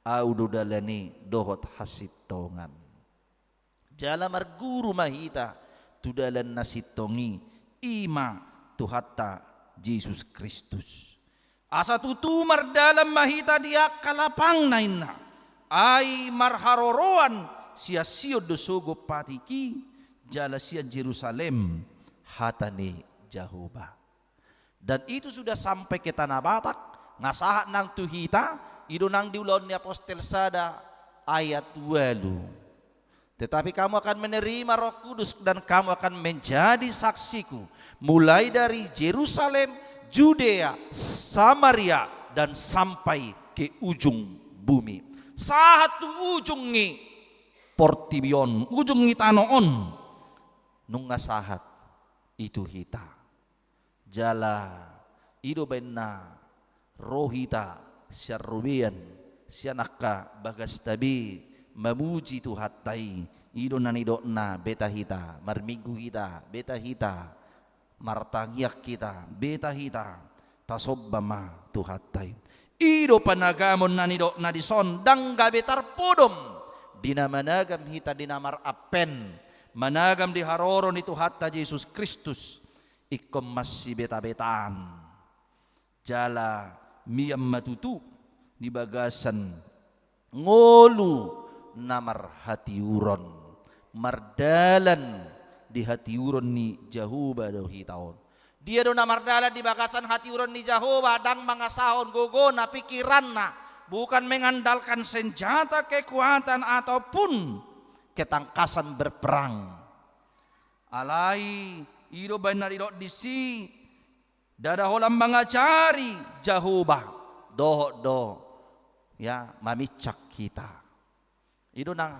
Ahu do dalan i dohot hasintongan. Jala marguru ma hita tu dalan na sintong i, i ma Tuhanta Jesus Kristus. Asa tutu mardalan ma hita di angka lapangna inna. Ai marharoroan sian Sion do sogot patik i, jala sian Jerusalem hata ni Jahowa. Dan itu sudah sampai ke Tanah Batak, nga sahat nang tu hita, i do nang di Ulaon ni Apostel sada ayat ualu. Tetapi kamu akan menerima Roh Kudus dan kamu akan menjadi saksiku, mulai dari Jerusalem, Judea, Samaria, dan sampai ke ujung bumi. Sahat tu ujung ni portibi on, ujung ni tano on. Nunga sahat i tu hita. Jala i do baenna ro hita sian robean, sian angka bagasta be, mamuji Tuhanta i. I do na nidokna, beta hita, marminggu hita, beta hita, martangiang hita, beta hita, tasomba ma Tuhanta i. I do panagamon na nidokna dison, ndang gabe tarpodom di na managam hita di na marampen, managam di haroro ni Tuhanta Jesus Kristus. Ingkon masibeta-betaan. Jala mian ma tutu di bagasan ngolu na marhatiuron, mardalan di hatiuron ni Jahowa do hita on. Dia do na mardalan di bagasan hatiuron ni Jahowa, ndang mangasahon gogona, pikiranna, bukan mengandalkan senjata, kekuatan, ataupun ketangkasan berperang. Alai i do baen na didok disi, ndada holan mangajari Jahowa, dohot do, ya, mamincang hita. I do na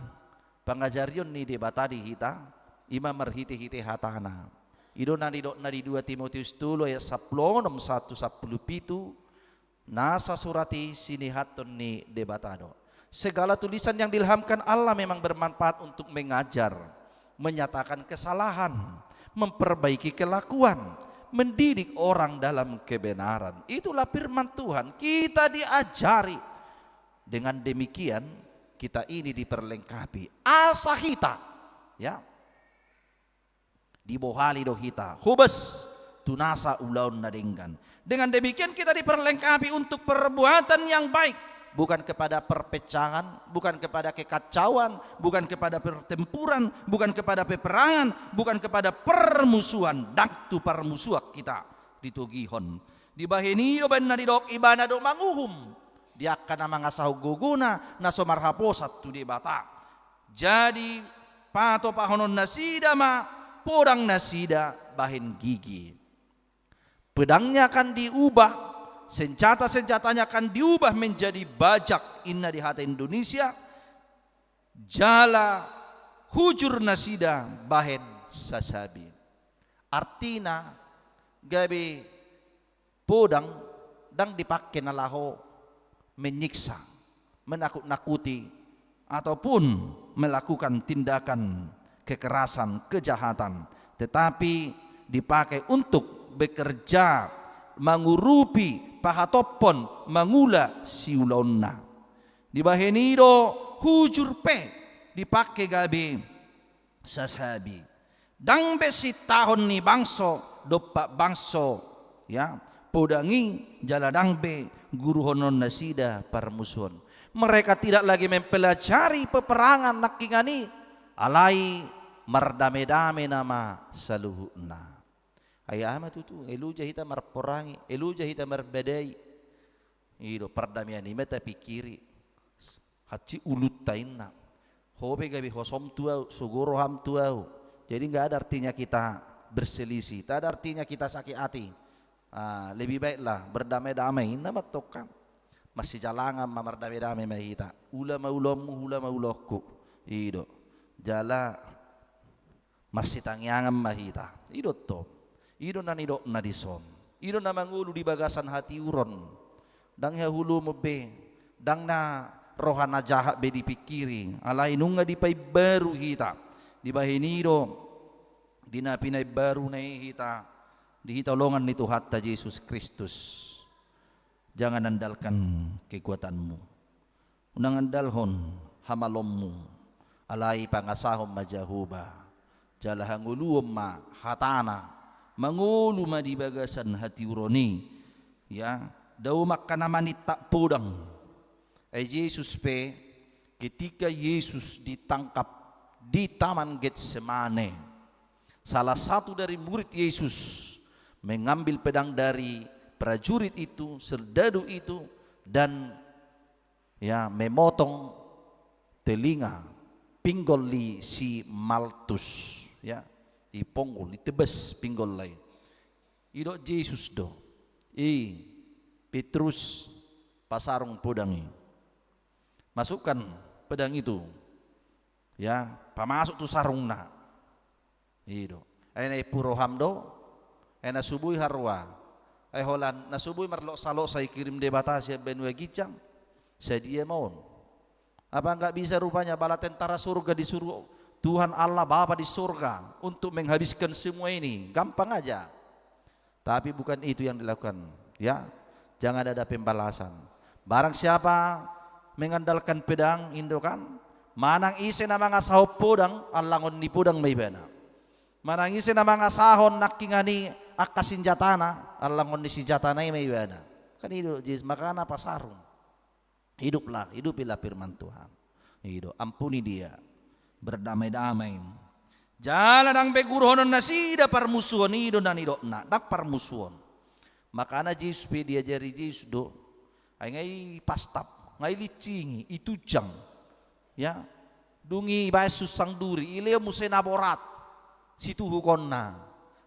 pangajarion ni Debata di hita, i ma marhite-hite hatana. I do na nidokna di dua Timoteus tolu ayat sampulu onom sahat tu sampulu pitu, nasa surat i sinihathon ni Debata do. Segala tulisan yang diilhamkan Allah memang bermanfaat untuk mengajar, menyatakan kesalahan, memperbaiki kelakuan, mendidik orang dalam kebenaran. Itulah firman Tuhan, kita diajari. Dengan demikian, kita ini diperlengkapi. Asa hita, ya, dibohali do hita, hobas tu nasa ulaon na denggan. Dengan demikian kita diperlengkapi untuk perbuatan yang baik, bukan kepada perpecahan, bukan kepada kekacauan, bukan kepada pertempuran, bukan kepada peperangan, bukan kepada permusuhan. Ndang tu parmusuhan hita ditogihon. Dibahen i do baen na didok, ibana do manguhum di angka na mangasahon gogona na so marhaposan tu Debata. Jadi patopahonon nasida ma podang nasida bahen gigi. Pedangnya akan diubah, senjata-senjatanya akan diubah menjadi bajak, inna di hata Indonesia. Jala hujur nasida bahen sasabi. Artina, gabe podang ndang dipake na laho menyiksa, menakut-nakuti, ataupun melakukan tindakan kekerasan, kejahatan, tetapi dipake untuk bekerja, mangurupi, pahatophon, mangula siulaonna. Dibahen i do hujur pe dipake gabe sasabi. Ndang be sintahon ni bangso dompak bangso, ya, podang i, jala ndang be guruhonon nasida parmusuon. Mereka tidak lagi mempelajari peperangan nangkingan i, alai mardame-dame nama saluhutna. Ai aha ma tutu, ai loja hita marporangi, ai loja hita marbadai. I do, pardamean i ma tapingkiri. Hansit ulunta inna. Ho pe gabe hosom tu ahu, sogo roham tu ahu. Jadi nggak ada artinya kita berselisih, tak ada artinya kita sakit hati. Ah, lebih baiklah berdamai-damai, inna mantong kan. Masijalangan ma, mardame-dame ma hita. Ula ma ulaonmu, ula ma ulaonku. I do. Jala marsitangiangan ma hita. I do tong. I do na nidokna dison. I do na mangolu di bagasan hatiuron. Ndang hahulumon be, ndang na roha na jahat be dipingkiri. Alai nunga dipaimbaru hita. Dibahen i do, di na pinaimbaruna i hita, di hita holongan ni Tuhanta Jesus Kristus. Jangan andalkan kekuatanmu. Unang andalhon hamaloonmu, alai pangasahon ma Jahowa, jala hangoluhon ma hatana, mangolu ma di bagasan hatiuron i, ya, dao ma angka na manintak podang. Ai Jesus pe, ketika Yesus ditangkap di Taman Getsemane, salah satu dari murid Yesus mengambil pedang dari prajurit itu, serdadu itu, dan, ya, memotong telinga, pinggol ni si Maltus, ya, diponggol, ditebas pinggolna i. Didok Jesus do, "I, Petrus, pasarung podang i. Masukkan pedang itu, ya, pamasuk tu sarungna." I do. Ai na impu roham do, ai na so boi haroa. Ai holan na so boi marloksa-loksa dikirim Debata sian banua ginjang. Sadia ma on. Apa nggak bisa rupanya bala tentara surga disuruh Tuhan Allah Bapa di surga untuk menghabiskan semua ini? Gampang aja. Tapi bukan itu yang dilakukan, ya. Jangan ada pembalasan. Barang siapa mengandalkan pedang, i do kan, manang ise na mangasahon podang, allangon ni podang ma ibana. Manang ise na mangasahon nangkiningan i angka sinjatana, allangon ni sinjatana i ma ibana. Kan i do, Jesus, makana pasarung. Hiduplah, hidupilah firman Tuhan. I do, ampuni dia. Berdamai-damai. Jala ndang be guruhonon nasida parmusuon, i do na nidokna, ndang parmusuon. Makana Jesus pe diajari Jesus do. Ai nga i pastap, nga i lincingi, itunjang. Ya. Dung i baen sunsang duri, ilehon muse na borat situhukonna.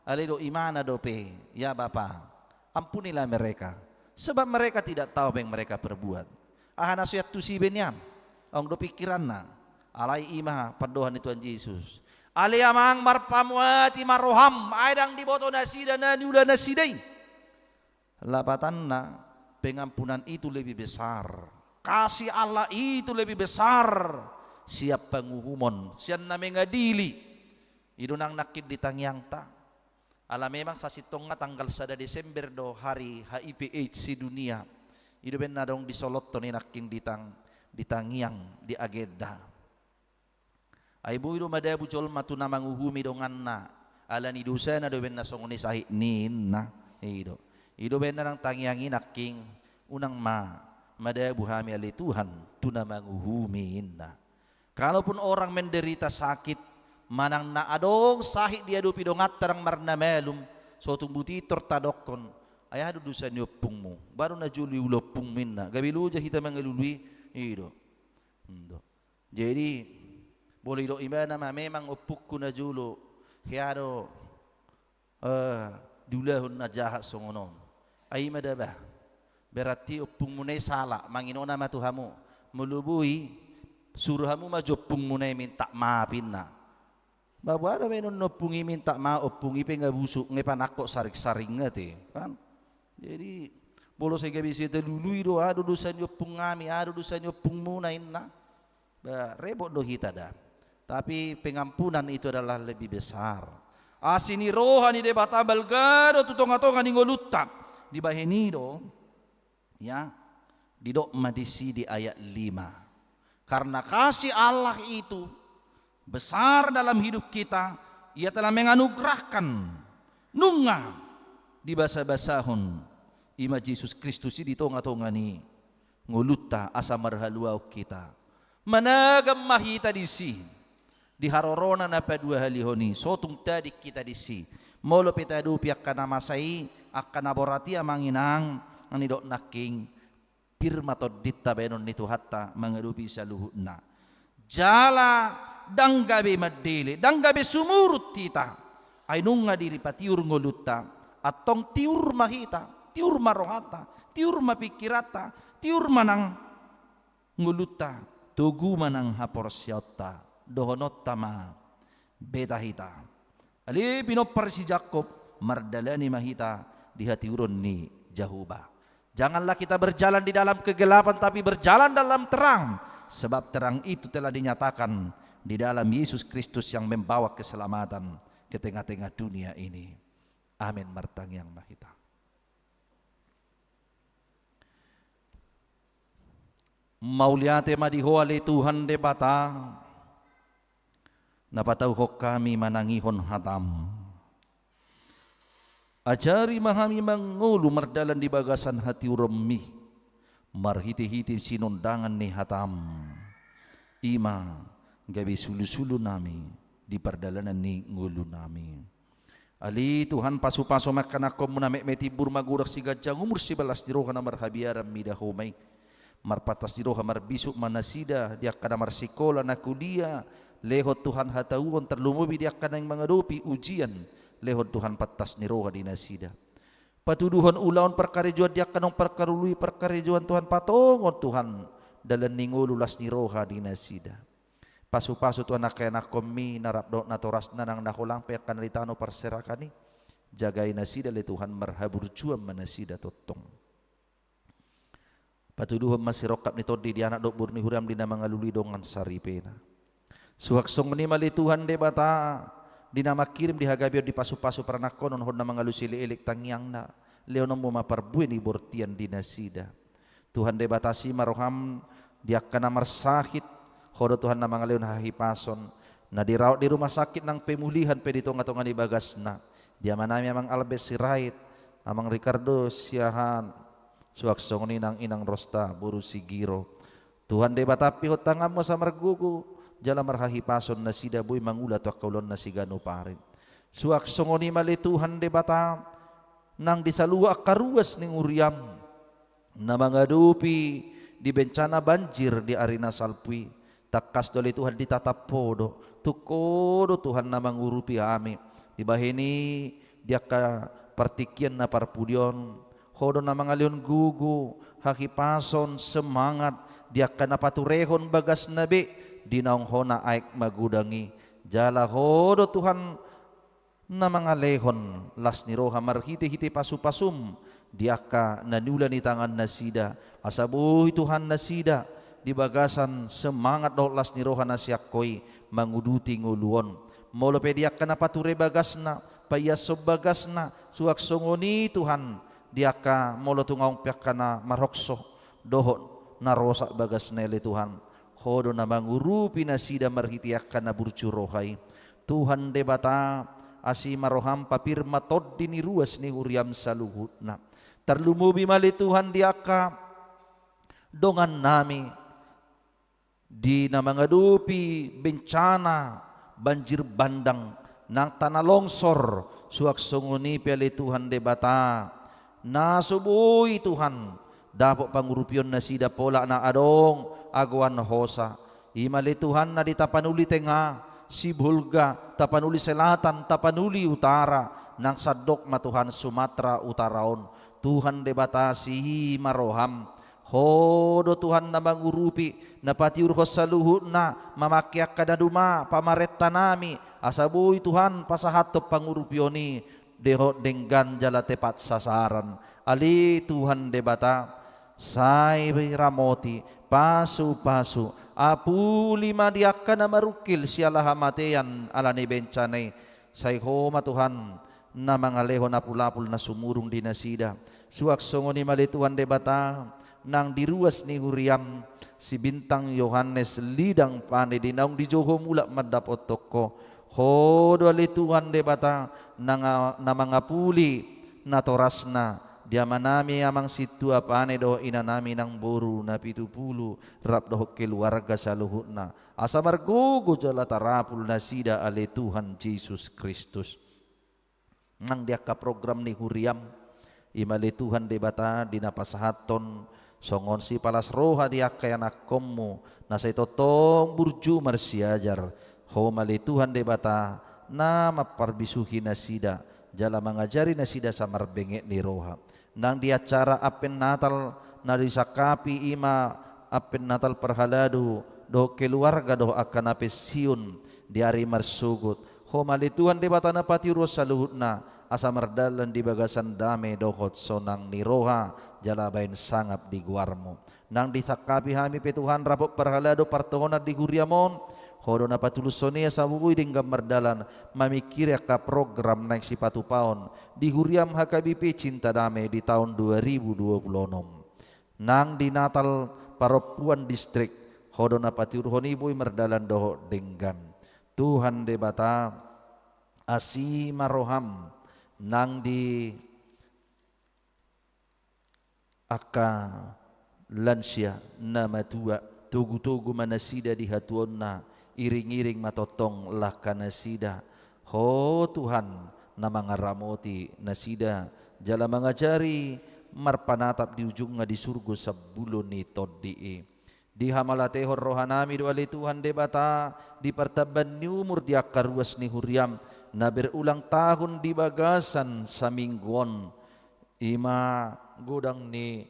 Alai didok imana dope, "Ya Bapa, ampunilah mereka, sebab mereka tidak tahu apa yang mereka perbuat." Aha na so iantusi be nian? Adong do pikiranna. Alai i ma pandohan ni Tuhan Jesus. "Ale Amang, marpamuati ma roham, ai ndang diboto nasida na niula nasida i." Lapatanna, pengampunan itu lebih besar. Kasih Allah itu lebih besar sian panguhumon, sian na mengadili. I do nang nangkin di tangiangta. Ala memang sasintongna tanggal sada Desember do hari H I V AIDS sedunia. I do umbahen na adong disolothon i nangkin di tang-, di tangiang, di agenda. Ai boi do madabu jolma tu na manguhumi donganna, ala ni dosana do umbahen na songon i sahit ni, ninna. I do. I do umbahen na nang tangiang i nangkin, unang ma madabu hami ale Tuhan tu na manguhumi, ninna. Kalaupun orang menderita sakit, manang na adong sahit diadopi donganta ndang marnamalum, so tung butitor tadokkon, "Ai aha do dosa ni ompungmu? Baru na jolo iula ompungmu," ninna. Gabe loja hita mangalului, i do. Ndo. Jadi, boi didok ibana ma, "Memang ompungku na jolo, hea do, eh, diulahon na jahat songon on." Ai i ma da bah. Berarti ompungmuna i sala, manginona ma tu hamu. Molo boi, suru hamu ma jo ompungmuna i minta maaf, ninna. Ba boha do baenon ni ompung i minta maaf, ompung i pe nga busuk, nga i panangkok saring-saring nga te, kan? Jadi, molo sai gabe sai talului do, "Aha do dosa ni ompung nami, aha do dosa ni ompungmuna," ninna. Ba, repot do hita da. Tapi pengampunan itu adalah lebih besar. Asi ni roha ni Debata balga do tu tonga-tonga ni ngolunta. Dibahen i do, ya, didok ma disi di ayat lima. Karena kasih Allah itu besar dalam hidup kita, Ia telah menganugerahkan, nunga dibasabasahon, i ma Jesus Kristus i di tonga-tonga ni ngolunta asa marhaluaon hita. Managam ma hita disi, di harorona na paduahalihon i, so tung tading hita disi. Molo pe taadopi angka na masa i, angka na borat i, amang inang, na nidok nangkin, pir ma tondinta baenon ni Tuhanta mangadopi saluhutna. Jala ndang gabe mandele, ndang gabe sumurut hita. Ai nunga diripatiur ngolunta, antong tiur ma hita, tiur ma rohanta, tiur ma pingkiranta, tiur ma nang ngolunta, togu ma nang haporseaonta, dohononta ma, beta hita. Ale pinompar si Jakkob, mardalani ma hita di hatiuron ni Jahowa. Janganlah kita berjalan di dalam kegelapan, tapi berjalan dalam terang, sebab terang itu telah dinyatakan di dalam Yesus Kristus yang membawa keselamatan ke tengah-tengah dunia ini. Amin. Martangiang ma hita. Mauliate ma di Ho ale Tuhan Debata, na patauhon hami manangihon hataM. Ajari ma hami mangolu mardalan di bagasan hatiuronmi, marhite-hite sinondangan ni hatam. I ma gabe sulu-sulu nami di pardalanan ni ngolu nami. Ale Tuhan, pasu-pasu ma angka anakkonmu na metmet, timbur magodang, siganjang umur, sibalas ni roha na marhabiaran mida Ho ma i. Marpantas ni roha marbisuk ma nasida, di angka na marsikola, na kuliah, lehon Tuhan hatauon, tarlumobi di angka naeng mangadopi ujian, lehon Tuhan pantas ni roha di nasida. Patuduhon ulaon parkarejoan di angka naung parkarejoan, parkarejoan Tuhan, patongon Tuhan dalan ni ngolu, las ni roha di nasida. Pasu-pasu Tuhan angka anakkonmi na rap dohot natorasna nang na holang pe angka na di tano parserahan i. Jagai nasida ale Tuhan, marhaburjuon ma nasida tongtong. Patuduhon ma sirongkap ni tondi di anak dohot boru ni huriam, di na mangalului dongan saripena. Suang songon i ma ale Tuhan Debata, di na mangkirim, di hagabeon, di pasu-pasu paranakhonon, ho na mangalusi elek-elek tangiangna, lehononmu ma parbue ni bortian di nasida. Tuhan Debata, asi ma roham di angka na marsahit, ho do Tuhan na mangalehon hahipason, na dirawat di rumah sakit nang pemulihan pe di tonga-tonga ni bagasna, di amanami Amang Albert Sirait, Amang Ricardo Siahaan, suang songon i nang Inang Rosta boru Sigiro. Tuhan Debata, ampehon tanganmu asa margogo jala marhahipason nasida boi mangula tu angka ulaonna siganup ari. Suang songon i ma ale Tuhan Debata, nang di saluhut angka ruas ni huriam na mangadopi di bencana banjir di ari na salpu i. Tangkas do ale Tuhan ditatap Ho do, tung Ho do Tuhan na mangurupi hami. Dibahen i di angka partingkian na parpudi on, Ho do na mangalehon gogo, hahipason, semangat di angka na paturehon bagasna be di naung hona aek magodang i. Jala Ho do Tuhan na mangalehon las ni roha marhite-hite pasu-pasum di angka na niula ni tangan nasida, asa boi Tuhan nasida di bagasan semangat dohot las ni roha na sian Ho i manguduti ngolu on. Molo pe di angka na pature bagasna, paiashon bagasna, suang songon i Tuhan di angka molo tung adong pe angka na marhongso dohot na rosak bagasna ale Tuhan, Ho do na mangurupi nasida marhite angka na burju roha i. Tuhan Debata, asi ma roham, papir ma tondi ni ruas ni huriam saluhutna. Tarlumobi ma ale Tuhan di angka dongannami di na mangadopi bencana banjir bandang nang tanah longsor, suang songon i pe ale Tuhan Debata, na so boi Tuhan dapot pangurupion nasida pola na adong agoan hosa. I ma ale Tuhan na di Tapanuli Tengah, Sibolga, Tapanuli Selatan, Tapanuli Utara, nang sandok ma Tuhan Sumatera Utara on. Tuhan Debata, asi ma roham. Ho do Tuhan na mangurupi, na patiurhon saluhutna, mamangke angka na duma pamarentanami, asa boi Tuhan pasahathon pangurupion i dohot denggan jala tepat sasaran. Ale Tuhan Debata, sai ramoti, pasu-pasu, apuli ma di angka na marungkil siala hamatean ala ni bencana i. Sai Ho ma Tuhan na mangalehon apul-apul na sumurung di nasida. Suang songon i ma ale Tuhan Debata, nang di ruas ni huriam si Bintang Yohanes Lidang Pane di naung dijou Ho mulak mandapothon Ho. Ho do ale Tuhan Debata na nga-, na mangapuli natorasna, di amanami Amang Sintua Pane dohot inanami nang boru na pitu pulu, rap dohot keluarga saluhutna. Asa margogo jala tarapul nasida ale Tuhan Jesus Kristus. Nang di angka program ni huriam, i ma ale Tuhan Debata di na pasahathon songon sipalas roha di angka ianakhonmu, na sai tongtong burju marsiajar, Ho ma ale Tuhan Debata, na mamparbisuhi nasida, jala mangajari nasida asa marbenget ni roha. Nang di acara Advent Natal na disangkapi i ma Advent Natal parhalado, dohot keluarga dohot angka na pensiun di ari marsogot. Ho ma ale Tuhan Debata na patiurhon saluhutna, asa mardalan di bagasan dame dohot sonang ni roha, jala baen sangap di goarmu. Nang disangkapi hami pe Tuhan rapot parhalado partohonan di huriam on, Ho do na patulushon i asa boi denggan mardalan, mamingkiri angka program naeng sipatupaon di huriam H K B P Cinta Damai di taon dua ribu dua puluh enam. Nang di Natal parompuan distrik, Ho do na patiurhon i boi mardalan dohot denggan. Tuhan Debata, asi ma roham, Nang di angka lansia na matua, togu-togu ma nasida di hatuaonna, iring-iring ma tongtong langka nasida. Ho Tuhan, na mangaramoti nasida, jala mangajari marpanatap di ujungna di surgo sambulon ni tondi i. Dihamauliatehon rohanami do ale Tuhan Debata, di partambaon ni umur di angka ruas ni huriaM, na berulang tahun di bagasan saminggu on, i ma godang ni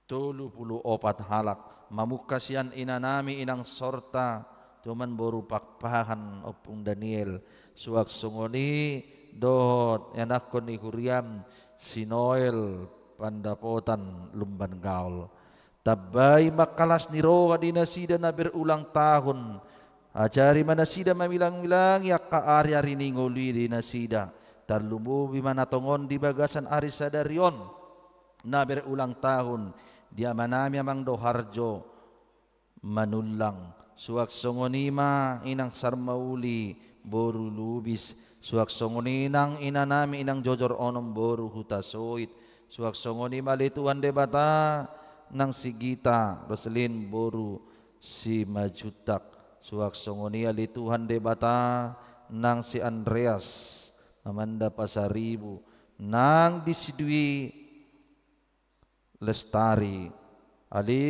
tolu pulu opat halak, mamungka sian inanami inang Sorta, tuman boru Pakpahan, Ompung Daniel, suang songon i dohot ianakhon ni huriaM, si Noel Pandapotan Lumban Gaol. Tambai ma angka las ni roha di nasida na berulang tahun. Ajari ma nasida mamilang-milangi angka ari-ari ni ngolu i di nasida. Tarlumobi ma na tongon di bagasan ari sadari on, na berulang tahun, di amanami Amang Doharjo Manullang. Suang songon i ma inang Sarmauli boru Lubis. Suang songon i nang inanami inang Jojor Onom boru Hutasoit. Suang songon i ma ale Tuhan Debata nang si Gita Roslin boru Simanjuntak. Suang songon i ale Tuhan Debata nang si Andreas Amanda Pasaribu, nang di si Dwi Lestari. Ale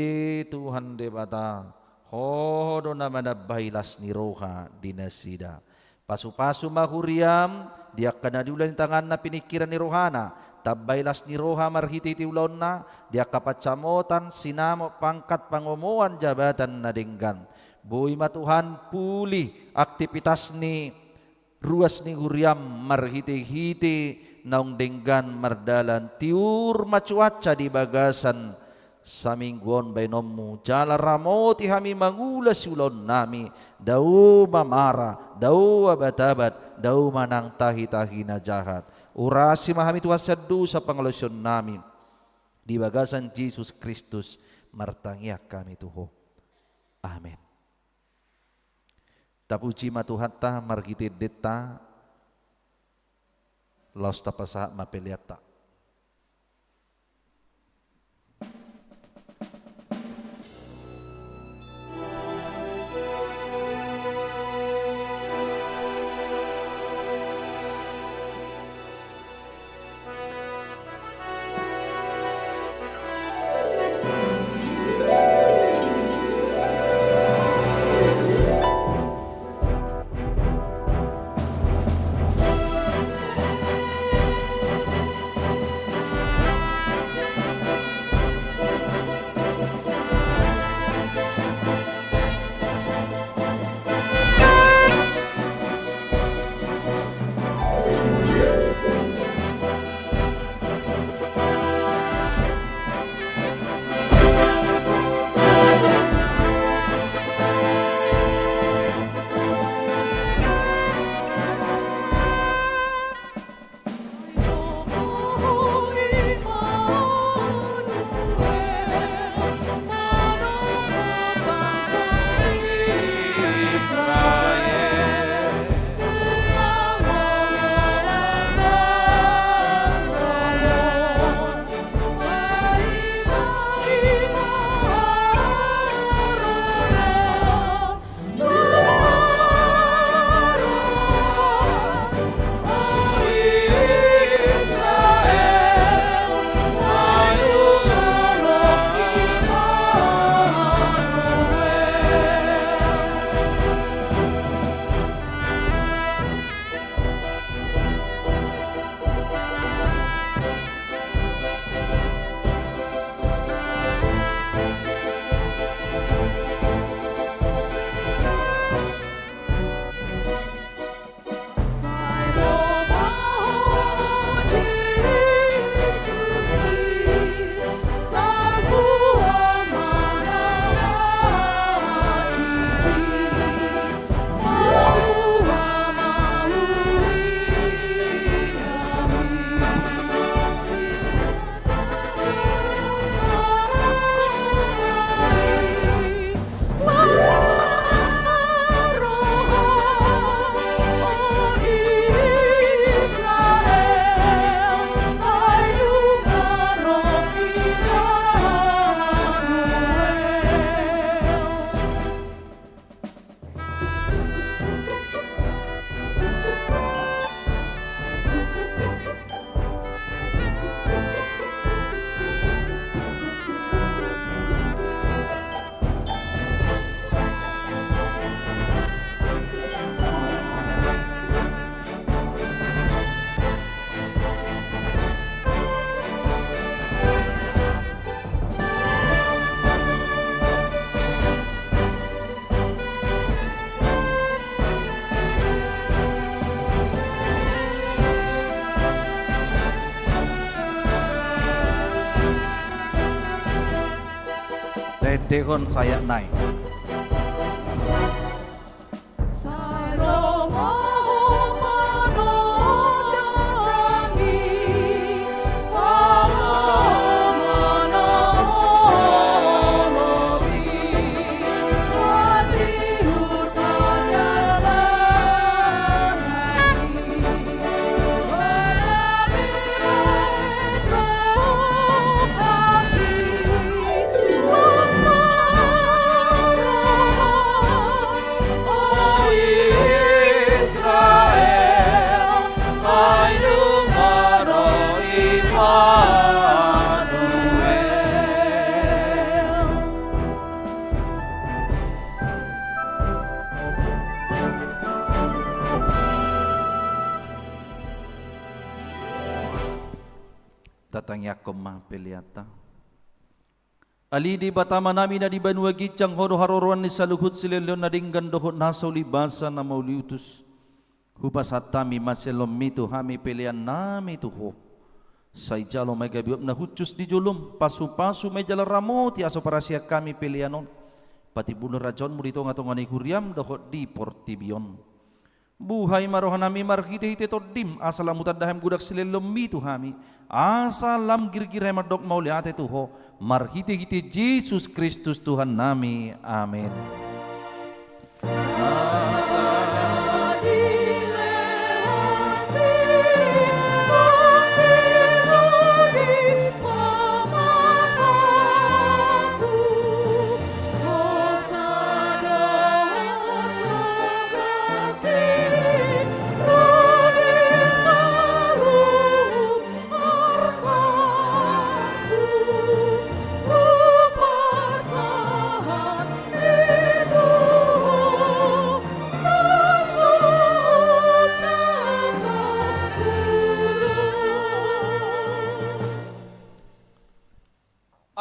Tuhan Debata, Ho do na manambai las ni roha di nasida. Pasu-pasu ma huriaM di angka na niula ni tanganna, piningkiran ni rohana. Tambai las ni roha marhite-hite ulaonna di angka pansamotan, sinamot, pangkat, pangomoan jabatan na denggan. Boi ma Tuhan pulih aktivitas ni ruas ni huriaM marhite-hite naung denggan mardalan. Tiur ma cuaca di bagasan saminggu on baenonMu, jala ramoti hami mangula siulaonnami. Dao ma mara, dao abat-abat, dao ma nang tahi-tahi na jahat. Urasi ma hami Tuhan sian dosa pangalaosionnami. Di bagasan Jesus Kristus martangiang hami tu Ho. Amen. Tapuji ma Tuhanta marhite endenta. Laos tapasahat ma peleanta. Dengkon sayak nai. Tatangiangkon ma peleanta. Ale Debata Amanami na di banua ginjang, Ho do haroroan ni saluhut silehonlehon na denggan dohot na so ulibasa na mauliutus. Hupasahat hami ma silehonmi tu hami peleannami tu Ho. Sai jalo ma i gabe uap na hushus di jolom, pasupasu ma i jala ramoti asa huparasian hami pelean on patimbulhon harajaonmu di tongatonga ni huriam dohot di portibi on. Buhai ma rohanami marhitehite Tondim, asa lam hutanda hami godang silehonlehonmi tu hami, asa lam girgir hami mandok mauliate tu Ho, marhitehite Jesus Kristus Tuhannami. Amen.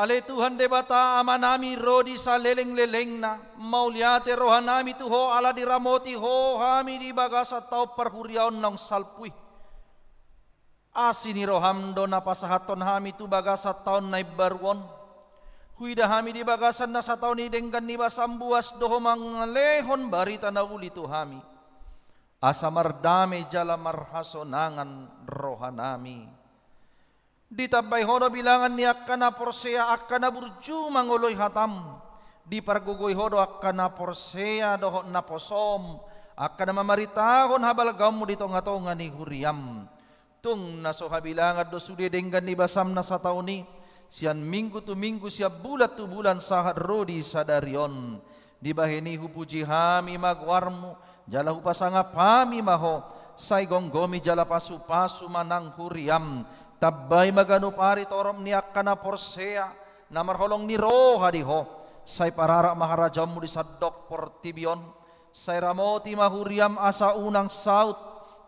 Ale Tuhan Debata Amanami, ro di salelenglelengna, mauliate rohanami tu Ho ala diramoti Ho hami di bagasan taon parhuriaon naung salpu i. Asi ni roham do na pasahathon hami tu bagasan taon na imbaru on. Huida hami di bagasan na sataon i denggan ni basam, buas do Ho mangalehon barita na uli tu hami, asa mardame jala marhasonangan rohanami. Ditambai Ho do bilangan ni angka na porsea, angka na burju mangoloi hatam. Dipargogoi Ho do angka na porsea dohot naposom, angka na mamaritahon habalgaonmu di tongatonga ni huriam. Tung na so habilangan do sude denggan ni basam na sataon i, sian minggu tu minggu, sian bulan tu bulan, sahat ro di sadari on. Dibahen i hupuji hami ma goarmu, jala hupasangap hami ma Ho, sai gomgomi jala pasupasu ma nang huriam. Tambai ma ganup ari torop ni angka na porsea, na marholong ni roha di Ho, sai pararak ma harajaonmu di sandok portibi on. Sai ramoti ma huriam asa unang saut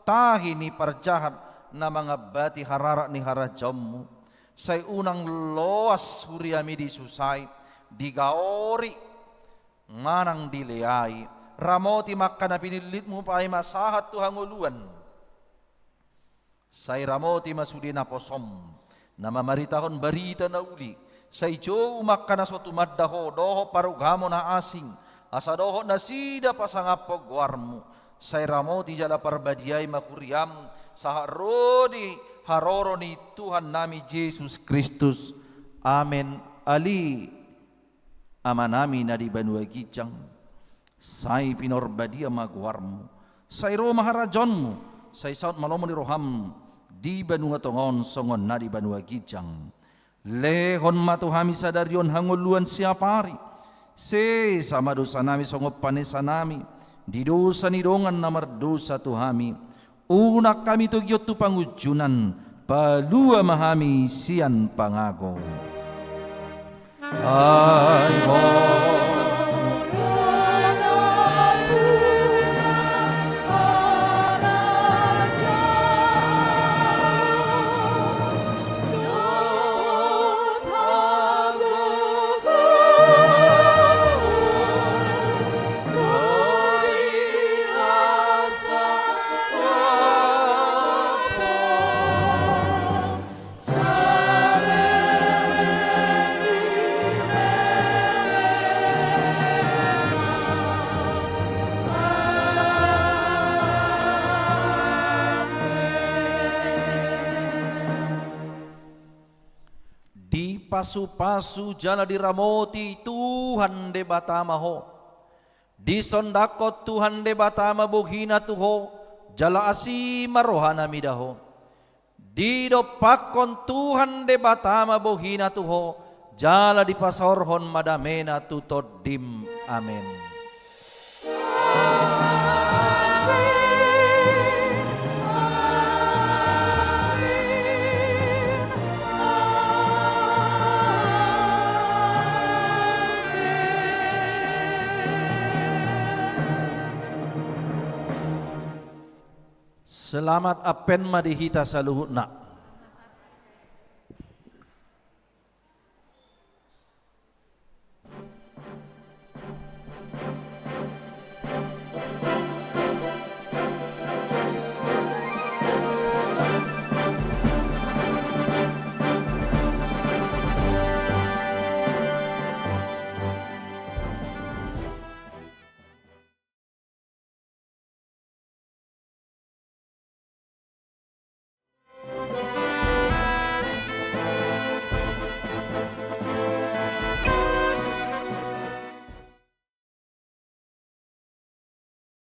tahi ni parjahat na mangambati hararak ni harajaonmu. Sai unang loas huriami disusai, digaori manang dileai. Ramoti ma angka na pinillitmu paima sahat tu hangoluan. Sai ramoti ma sude naposom, na mamaritahon barita na uli. Sai jou ma angka na so tumanda Ho dohot parugamo na asing, asa dohot nasida pasangaphon goarmu. Sai ramoti jala parbadiai ma huriam, sahat ro di haroro ni Tuhannami Jesus Kristus. Amen. Ale Amanami na di banua ginjang, sai pinarbadia ma goarmu, sai ro ma harajaonmu, sai saut ma lomo ni roham di banua tonga on songon na di banua ginjang. Lehon ma tu hami sadari on hangoluan siapari. Sesa ma dosanami songon panesanami di dosa ni dongan na mardosa tu hami. Unang hami togihon tu pangunjunan, palua ma hami sian pangago. Ai ho. Dipasupasu jala diramoti Tuhan Debata ma ho. Disondangkon Tuhan Debata ma bohina tu ho, jala asi ma rohana mida ho. Didompakkon Tuhan Debata ma bohina tu ho, jala dipasaorhon ma damena tu tondim. Amen. Selamat Advent ma di hita saluhutna.